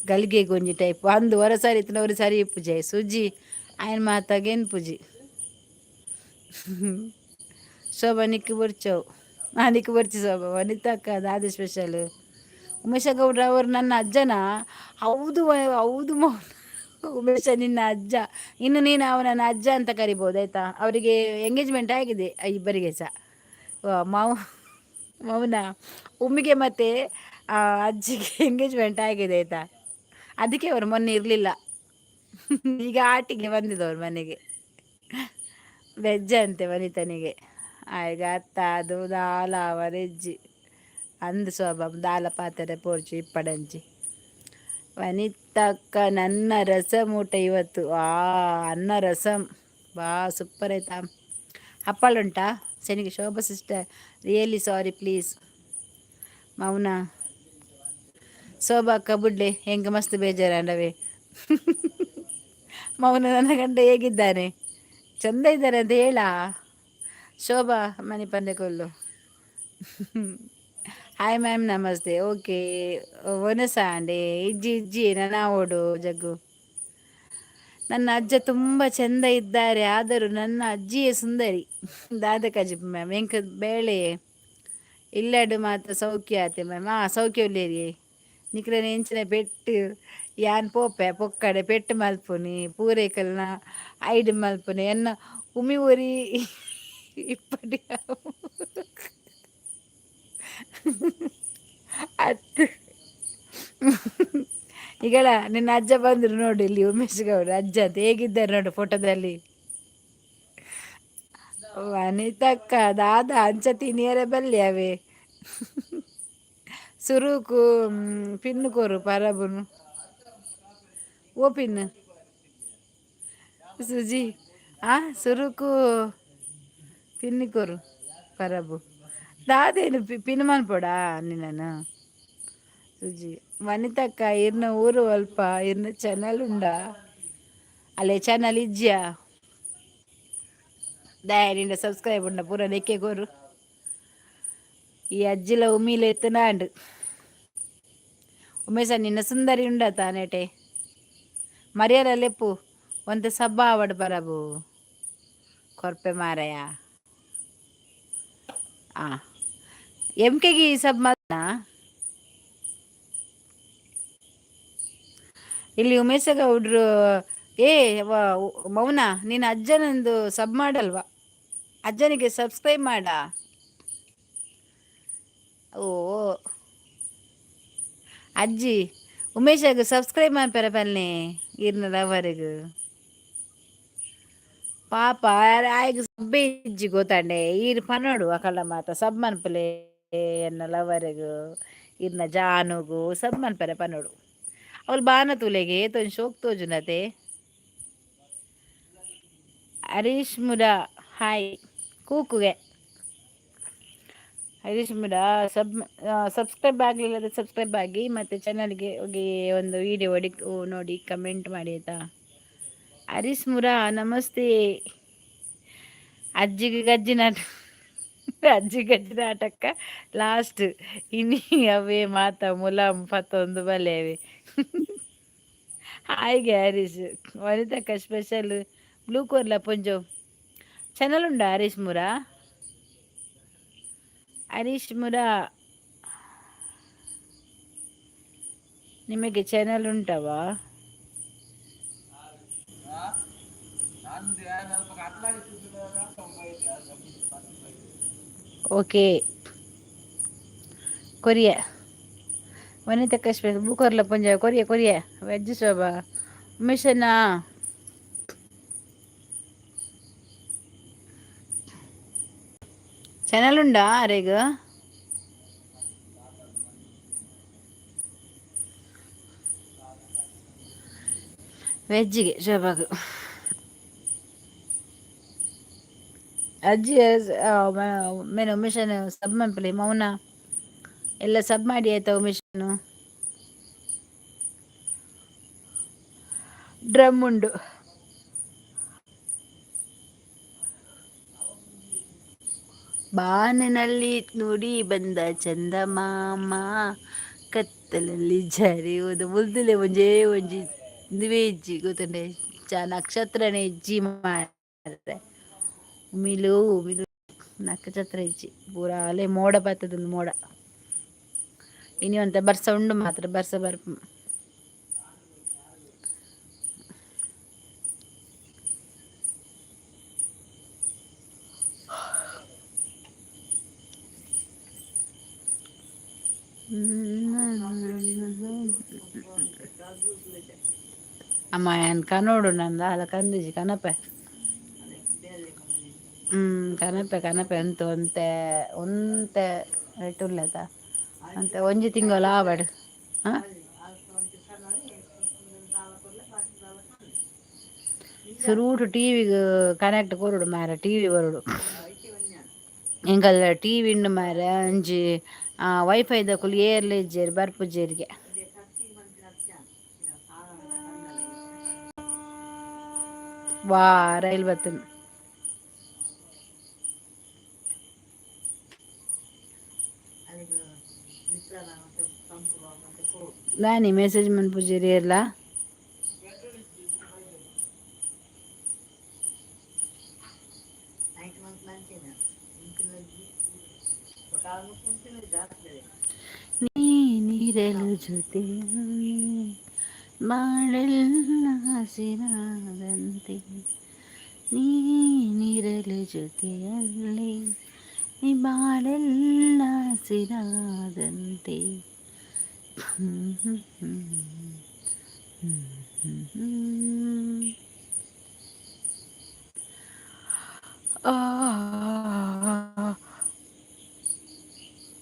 ಗಲಿಗೆ ಗೊಂಜಿ ಟೈಪ್ ಅಂದು ವರ ಸರಿ ಇತ್ತಿನ ಸರಿ ಇಪ್ಪುಜೆ ಸುಜಿ. ಆಯನ್ ಮಾತಾಗೇನು ಪೂಜಿ. ಶೋಭಾ ನಿಕ್ಕು ಬೊರ್ಚವು, ಹಾಂ, ನಿಕ್ಕು ಬೊರ್ಚಿ. ಶೋಭಾ, ವನಿತಕ್ಕ ದಾದ ಸ್ಪೆಷಲ್? ಉಮೇಶ ಗೌಡ್ರ ಅವರು ನನ್ನ ಅಜ್ಜನ? ಹೌದು ಹೌದು ಉಮೇಶ ನಿನ್ನ ಅಜ್ಜ. ಇನ್ನು ನೀನು ಅವನನ್ನು ಅಜ್ಜ ಅಂತ ಕರಿಬೋದು, ಆಯಿತಾ? ಅವರಿಗೆ ಎಂಗೇಜ್ಮೆಂಟ್ ಆಗಿದೆ ಇಬ್ಬರಿಗೆ ಸಹ. ಮೌ ಮೌನ, ಉಮ್ಮಿಗೆ ಮತ್ತು ಅಜ್ಜಿಗೆ ಎಂಗೇಜ್ಮೆಂಟ್ ಆಗಿದೆ, ಆಯಿತಾ? ಅದಕ್ಕೆ ಅವರು ಮೊನ್ನೆ ಇರಲಿಲ್ಲ. ಈಗ ಆಟಿಗೆ ಬಂದಿದ್ದವ್ರು ಮನೆಗೆ. ವೆಜ್ ಅಂತೆ ವನಿತನಿಗೆ. ಆಯ್ಗ ಅತ್ತ ಅದು ದಾಲ ಅವರೆಜ್ಜಿ ಅಂದು ಶೋಭ ದಾಲ ಪಾತ್ರೆ ಪೋರ್ಚು ಇಪ್ಪಡಂಚಿ. ವನಿತಕ್ಕ, ನನ್ನ ರಸಮ್ ಊಟ ಇವತ್ತು. ಆ ಅನ್ನ ರಸಂ ಬಾ, ಸೂಪರ್ ಆಯ್ತಾ? ಹಪ್ಪಳ ಉಂಟಾ ಸೆನಿಗೆ? ಶೋಭಾ ಸಿಸ್ಟರ್, ರಿಯಲಿ ಸಾರಿ, ಪ್ಲೀಸ್. ಮೌನ, ಶೋಭಾ ಅಕ್ಕ ಬುಡ್ಲೆ, ಹೆಂಗೆ ಮಸ್ತ್ ಬೇಜಾರಾಂಡವೆ. ಮೌನ, ನನ್ನ ಗಂಡ ಹೇಗಿದ್ದಾನೆ? ಚಂದ ಇದ್ದಾರೆ ಅಂತ ಹೇಳ. ಶೋಭಾ ಮನಿ ಪಂದೆ ಕೊಲ್ಲು. Hi ma'am, namaste. ಓಕೆ, ಒನಸಾಂಡೆ ಇಜ್ಜಿ ಇಜ್ಜಿ ನನ್ನ ಓಡು ಜಗ್ಗು. ನನ್ನ ಅಜ್ಜ ತುಂಬ ಚೆಂದ ಇದ್ದಾರೆ, ಆದರೂ ನನ್ನ ಅಜ್ಜಿಯೇ ಸುಂದರಿ. ದಾದ ಕಜಿಪ್ ಮ್ಯಾಮ್? ಎಂಕ ಬೇಳೆ ಇಲ್ಲಡು ಮಾತ್ರ ಸೌಖ್ಯ ಆತೆ ಮ್ಯಾಮ್. ಹಾಂ, ಸೌಖ್ಯ ಉಲ್ಲೇರಿ. ನಿಕ್ಲೆನ ಎಂಚಿನ ಪೆಟ್ಟು ಯಾನ್ ಪೋಪೆ ಪೊಕ್ಕಡೆ ಪೆಟ್ಟು ಮಲ್ಪುನಿ, ಪೂರೈಕಲ್ನ ಐಡ್ ಮಲ್ಪುನಿ. ಎನ್ನ ಉಮಿ ಒರಿ ಇಪ್ಪಡಿ ಅತ್ತು. ಈಗಲ ನಿನ್ನ ಅಜ್ಜ ಬಂದರು ನೋಡು ಇಲ್ಲಿ, ಉಮೇಶ್ ಗೌಡ ಅಜ್ಜ ಅಂತ. ಹೇಗಿದ್ದಾರೆ ನೋಡು ಫೋಟೋದಲ್ಲಿ. ವನಿತಕ್ಕ ದಾದ ಅಂಚ ತಿನಿಯರೆ ಬಲ್ಲಿ ಅವೇ. ಸುರುಕು ಪಿನ್ನು ಕೊರು ಪರಬುನು. ಓ ಪಿನ್ ಸುಜಿ, ಆ ಸುರುಕು ಪಿನ್ನು ಕೊರು ಪರಬು. ದಾದೇನು ಪಿನ್ ಮನ್ಪೊಡಾ ನಿನ್ನನು? ಸುಜಿ, ವನಿತಕ್ಕ ಇರ್ನ ಊರು ಅಲ್ಪ? ಇರ್ನ ಚಾನಲ್ ಉಂಡಾ? ಅಲ್ಲೇ ಚಾನಲ್ ಇಜ್ಜಿಯಾ? ದಾಯರಿಂದ ಸಬ್ಸ್ಕ್ರೈಬ್ ಉಂಡ ಪೂರ ಲೆಕ್ಕೆ ಕೊರು. ಈ ಅಜ್ಜಿಲ ಉಮ್ಮಿಲ ಎತ್ತನಾಂಡು. ಉಮೇಶ, ನಿನ್ನ ಸುಂದರಿ ಉಂಡ ತಾನೇಟೆ ಮರ್ಯಾದ ಲೆಪ್ಪು. ಒಂತೆ ಸಬ್ಬ ಆವಡ್ ಪರಬು. ಕೊರ್ಪೆ ಮಾರಾಯ. ಆ ಎಂ ಕೆಗೆ ಸಬ್ ಮಲ್ನ. ಇಲ್ಲಿ ಉಮೇಶ ಗೌಡ್ರು. ಏ ಮೌನ, ನೀನು ಅಜ್ಜನೊಂದು ಸಬ್ ಮಾಡಲ್ವಾ? ಅಜ್ಜನಿಗೆ ಸಬ್ಸ್ಕ್ರೈಬ್ ಮಾಡ. ಓ ಅಜ್ಜಿ, ಉಮೇಶಗ್ ಸಬ್ಸ್ಕ್ರೈಬ್ ಮಾಡ್ಪಾರ ಪನ್ನೆ ಇರ್ನ ಲವರ್ಗ್. ಪಾಪ ಆಯ್ಗ್ ಸಬ್ಬೆ ಇಜ್ಜಿ ಗೊತ್ತಾಂಡೆ. ಈರ್ ಪನೋಡು ಅಕಲ್ನ ಮಾತ ಸಬ್ ಮನ್ಪುಲೆ, ಎನ್ನ ಲವರ್ಗ್ ಇರ್ನ ಜಾನುಗು ಸಬ್ ಮನ್ಪರೆ ಪನೋಡು. ಅವಳು ಬಾನ ತೂಲೆಗೆ ಏತೊಂಜಿ ಶೋಕ್ ತೋಜುನತೆ. ಹರೀಶ್ ಮುರ ಹಾಯ್ ಕೂಕುಗೆ. ಹರೀಶ್ ಮುರ ಸಬ್ಸ್ಕ್ರೈಬ್ ಆಗಲಿಲ್ಲ ಅಂದರೆ ಸಬ್ಸ್ಕ್ರೈಬ್ ಆಗಿ ಮತ್ತು ಚಾನಲ್ಗೆ ಹೋಗಿ ಒಂದು ವಿಡಿಯೋ ಹೊಡಿ ನೋಡಿ, ಕಮೆಂಟ್ ಮಾಡಿ ಆಯಿತಾ. ಹರೀಶ್ ಮುರಾ ನಮಸ್ತೆ. ಅಜ್ಜಿಗೆ ಗಜ್ಜಿ ನಾಟ, ಅಜ್ಜಿ ಗಜ್ಜಿ ನಾಟಕ ಲಾಸ್ಟ್ ಇನಿ ಅವೇ ಮಾತ ಮುಲಾಮ್ ಪತ್ತೊಂದು ಬಲೆ ಅವೆ. ಹಾಯ್ಗೆ ಹರೀಶ್. ವನಿತಕ್ಕ ಸ್ಪೆಷಲ್ ಬ್ಲೂ ಕೋರ್ಲ ಪೊಂಜೋ ಚಾನಲ್ ಉಂಡ ಹರೀಶ್ ಮುರಾ? ಹರೀಶ್ ಮುರಾ, ನಿಮಗೆ ಚಾನಲ್ ಉಂಟವಾ? ಓಕೆ, ಕೊರಿಯ ವನಿತಕ್ಕ ಸ್ಪೆಷಲ್ ಬ್ಲೂ ಕೋರ್ಲ ಪೊಂಜ ಕೊರಿಯ ಕೊರಿಯ ವೆಜ್ ಶೋಭಾ ಉಮೇಶಣ್ಣ ಚಾನಲ್ ಉಂಡಾ ಅರೆಗ್? ವೆಜ್ಜಿಗೆ ಶೋಭಾಗ್ ಅಜ್ಜಿ ಮೇನ್ ಉಮೇಶನ್ ಸಬ್ ಮನ್ಪುಲೆ. ಮೌನ ಎಲ್ಲ ಸಬ್ ಮಾಡಿ ಆಯ್ತಾ ಉಮೇಶನು? ಡ್ರಮ್ ಉಂಡು. ಬಾನಿನಲ್ಲಿ ನುಡಿ ಬಂದ ಚಂದಮಾಮ ಕತ್ತಲಲ್ಲಿ ಜಾರಿ ಹೋದ. ಮುಲ್ದುಲೆ ಒಂಜೇ ಒಂಜಿ ಇಂದುವೇ ಇಜ್ಜಿ ಗೊತ್ತುಂಡೆ ಚ ನಕ್ಷತ್ರನೇ ಇಜ್ಜಿ ಮಾರ್ರೆ. ಉಮಿಲು ಉಮಿಲು ನಕ್ಷತ್ರ ಇಜ್ಜಿ ಪೂರ ಅಲೆ ಮೋಡ ಬತ್ತದೊಂದು ಮೋಡ. ಇನಿ ಒಂತೆ ಬರ್ಸ ಉಂಡು ಮಾತ್ರ ಬರ್ಸ ಬರ್ಪು. ಅಮ್ಮ ಏನ್ ಕನೋಡು ನಂದ ಅಲ್ಲ ಕಂದಿಜಿ ಕನಪೆ. ಕನಪೆ ಕನಪೆ ಅಂತು ಒಂತೆ ಒಂತೆ ರೇಟ್ ಉಲ್ಲೆತ ಅಂತೆ ಒಂಜಿ ತಿಂಗಳು ಆವಡ್. ಹಾಂ, ಸುರೂಟು ಟಿವಿಗ್ ಕನೆಕ್ಟ್ ಕೊರೊಡು ಮಾರ್ರೆ, ಟಿವಿ ಬರೊಡು. ಎಂಕಲ್ನ ಟಿವಿ ಉಂಡು ಮಾರ್ರೆ, ಒಂಜಿ ವೈಫೈ ದಕುಲು ಏರ್ಲ ಇಜ್ಜೆರ್, ಬರ್ಪುಜೆರ್ಗೆ. ವಾ ರೈಲ್ ಬತ್ತುಂಡು. ದಾನಿ ಮೆಸೇಜ್ ಮನ್ಪುಜೆರ್ ಏರ್ಲ? ನೀನಿರಲು ಜೊತೆಯಲ್ಲಿ ಬಾಳೆಲ್ಲ ಹಸಿರಾದಂತೆ, ನೀನಿರಲು ಜೊತೆಯಲ್ಲಿ ಈ ಬಾಳೆಲ್ಲ ಹಸಿರಾದಂತೆ.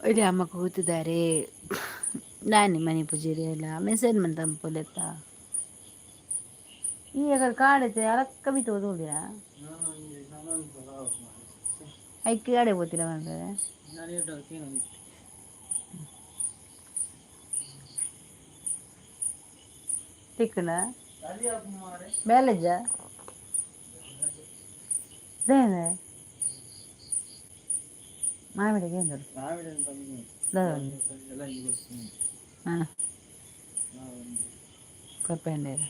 ಇಲ್ಲಿ ಅಮ್ಮ ಕೂತಿದ್ದಾರೆ. ನಾನೇ ಮನೆ ಪೂಜಾರಿ ಎಲ್ಲ ಮೆಸೇಜ್ ಮಂತ ಪೊಲೆತ್ತ ಈ ಅಕಡೆ ಕಾಡೈತೆ ಅಲಕ್ಕ ಬಿತ್ತು ಓದುದಿರ ಐಕ್ಕೆ ಗಾಡಿ ಹೋಗ್ತೀರಾ ಮಾಡ್ತಾರೆ. ತಿಕ್ಕಣ ಬ್ಯಾಲೇಜ ದೇನೆ ಮಾಮಿಡಿಗೆ ಏನು? ಹಾಂ, ಕೊರ್ಪೆಂಡೇರು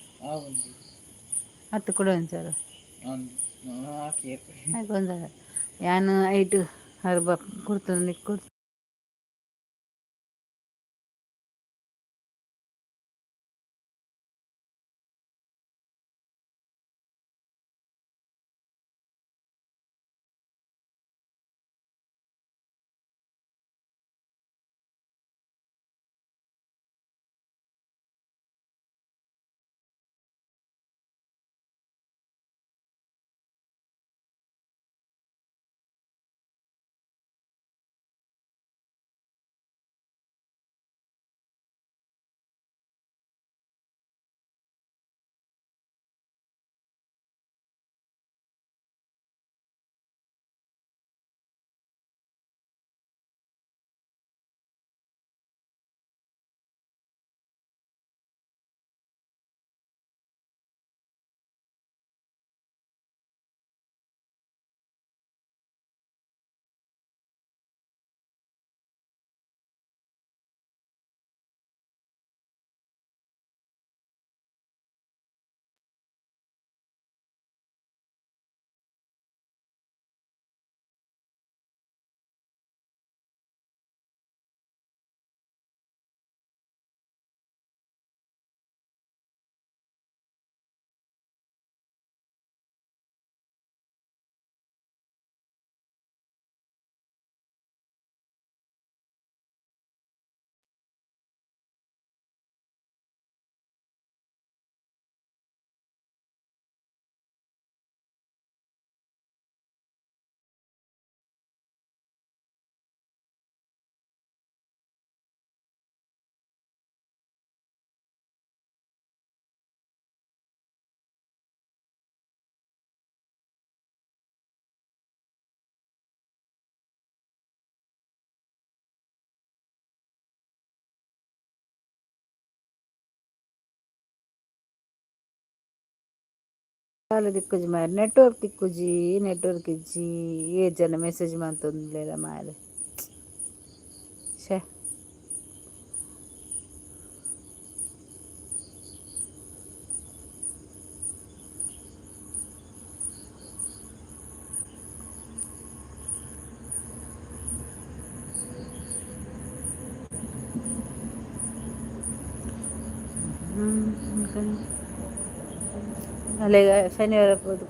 ಹತ್ತು ಕೊಡು ಒಂಚೂರು. ಹಾಕಿಯೆರ್. ಯಾನ್ ಐಟ್ ಅರ್ಬ ಕುರ್ತನ ಕೊರ್ತ. ದಾಲ ತಿಕ್ಕುಜಿ ಮಾರೆ, ನೆಟ್ವರ್ಕ್ ತಿಕ್ಕುಜಿ, ನೆಟ್ವರ್ಕ್ ಇಜ್ಜಿ. ಏತ್ ಜನ ಮೆಸೇಜ್ ಮಂತೊಂದುಲ್ಲೆರ್ ಮಾರೆ, ಶೇ. ಅಲೆಗ್ ಶನಿವಾರ ಪೋದು.